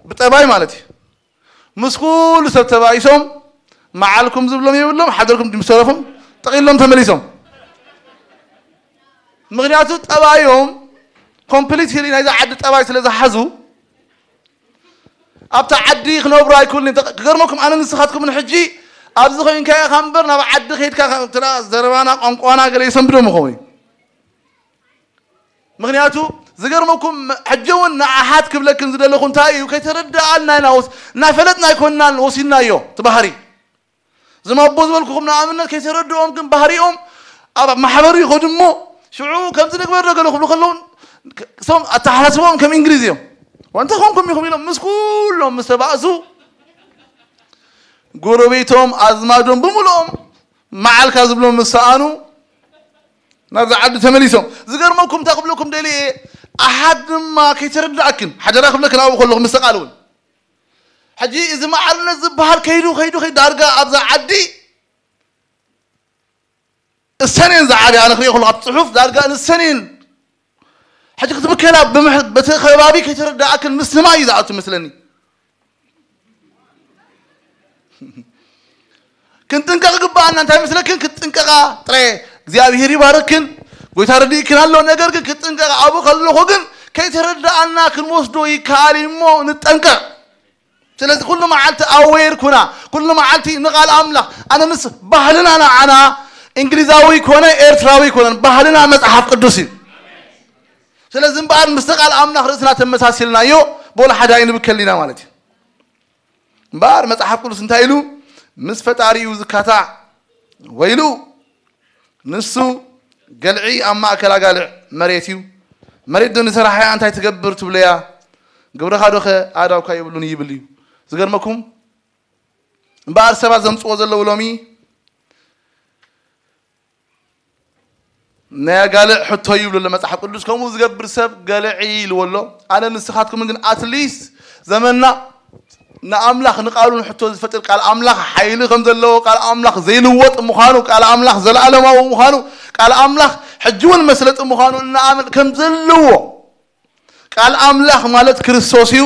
ብጠባይ ማለት እዩ፣ ምስ ኩሉ ሰብ ተባኢሶም፣ መዓልኩም ዝብሎም የብሎም፣ ሓደርኩም ምስ ተረፎም ጠቒሎም ተመሊሶም። ምኽንያቱ ጠባዮም ኮምፕሊትሊ ናይዛ ዓዲ ጠባይ ስለ ዝሓዙ፣ ኣብታ ዓዲ ክነብሩ ኣይክእሉን እዮም። ክገርመኩም፣ ኣነ ንስኻትኩምን ሕጂ ኣብዚ ኮይንካ ኢኻ እምበር፣ ናብ ዓዲ ከይድካ፣ ዘረባና ቋንቋና ገለ ይሰንብዶም ይኸውን እዩ። ምኽንያቱ ዝገርመኩም፣ ሕጂ እውን ንኣሓት ክብለክን ዝደለኹ እንታይ እዩ፣ ከይተረዳኣልና ኢና ወስ-፣ እናፈለጥና ኣይኮንናን ወሲድናዮ። እቲ ባህሪ ዝም ኣቦ ዝበልኩኹም ንኣብነት ከይተረድኦም ግን ባህሪኦም ኣብ ማሕበር ይኸዱ እሞ፣ ሽዑ ከምዚ ንግበር ዶ ገለ ክብሉ ከለዉ እሶም ኣተሓሳስቦም ከም እንግሊዝ እዮም። ወንተ ኾንኩም ኢኹም ኢሎም ምስ ኩሎም ምስ ተባእሱ፣ ጎረቤቶም ኣዝማዶም ብምልኦም መዓልካ ዝብሎም ምስ ሰኣኑ ናብዚ ዓዲ ተመሊሶም። ዝገርመኩም እንታይ ክብለኩም ደልየ፣ ኣሓት ድማ ከይተረዳእክን ሓደራ ክብለክን ኣብኡ ከለኹ ምስ ተቃልውን ሕጂ እዚ ማዕርነት ዝበሃል ከይዱ ከይዱ ከይዱ ዳርጋ ኣብዛ ዓዲ እሰኔን ዝዓብያ ኣነ ክሪኦ ከለኹ ኣብ ጽሑፍ ዳርጋ ንሰኔን ሕጂ ክትብከላ ብምሕ-፣ በቲ ከባቢ ከይተረዳእክን ምስማይ እዩ ዝኣቱ መስለኒ። ክንጥንቀቕ ግባኣና። እንታይ መስለክን? ክትጥንቀቓ ጥራይ። እግዚኣብሔር ይባርክን፣ ጎይታ ረድእክን ኣሎ። ነገር ግን ክትጥንቀቓ ኣብኡ ከለኹ ግን ከይተረዳኣና ክንወስዶ ይከኣል እዩ እሞ ንጠንቀቕ። ስለዚ ኩሉ መዓልቲ ኣዌር ኩና፣ ኩሉ መዓልቲ ንቓል ኣምላኽ። ኣነ ምስ ባህልና ንዓና እንግሊዛዊ ኮነ ኤርትራዊ ኮነን ባህልና መጽሓፍ ቅዱስ እዩ። ስለዚ እምበኣር ምስቲ ቃል ኣምላኽ ርእስና ተመሳሲልናዮ፣ በሉ ሓደ ኣይንብከል ኢና ማለት እዩ። እምበኣር መጽሓፍ ቅዱስ እንታይ ኢሉ? ምስ ፈጣሪኡ ዝካታዕ ወይሉ፣ ንሱ ገልዒ ኣብ ማእከል ኣጋልዕ መሬት እዩ። መሬት ዶ ንሰራሕያ እንታይ ትገብር ትብለያ? ግብርኻ ዶኸ ኣእዳውካ የብሉን ይብል እዩ። ዝገርመኩም እምበኣር ሰባት ዘምጽዎ ዘለዉ ሎሚ ናይ ኣጋልዕ ሕቶ ይብሉ ኣሎ መጽሓፍ ቅዱስ። ከምኡ ዝገብር ሰብ ገልዒ ኢልዎ ኣሎ። ኣነ ንስኻትኩምን ግን ኣትሊስት ዘመንና ንኣምላኽ ንቃሉን ሕቶ ዝፈጥር ቃል ኣምላኽ ሓይሊ ከም ዘለዎ፣ ቃል ኣምላኽ ዘይልወጥ ምዃኑ፣ ቃል ኣምላኽ ዘለኣለማዊ ምዃኑ፣ ቃል ኣምላኽ ሕጂ እውን መስለጢ ምዃኑ እናኣምን ከም ዘለዎ። ቃል ኣምላኽ ማለት ክርስቶስ እዩ፣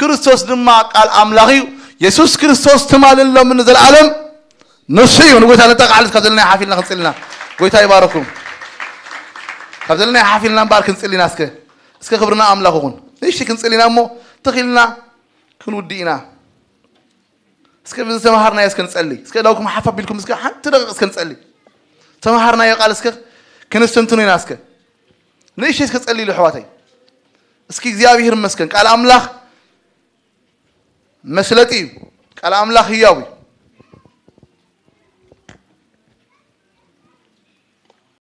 ክርስቶስ ድማ ቃል ኣምላኽ እዩ። የሱስ ክርስቶስ ትማልን ሎምን ንዘለኣለም ንሱ እዩ። ንጎይታ ንጠቃዕልስ ካብ ዘለና ሓፊልና ክንጽልና። ጎይታ ይባረኩም። ካብ ዘለና ሓፊልና እምበኣር ክንጽልና እስከ። እስከ ክብርና ኣምላኽ ይኹን። ንእሽተይ ክንጽልና እሞ ተኺልና ክንውድእ ኢና። እስከ ብዝተምሃርናዮ እስከ ንጸሊ። እስከ ዳውኩም ሓፍ ኣቢልኩም እስከ ሓንቲ ደቂቕ እስከ ንጸሊ። ተምሃርናዮ ቃል እስከ ክንስትንትኑ ኢና እስከ። ንእሽተይ እስከ ጸልይሉ ኣሕዋተይ። እስኪ እግዚኣብሔር ይመስገን። ቃል ኣምላኽ መስለጢ እዩ። ቃል ኣምላኽ ህያው እዩ።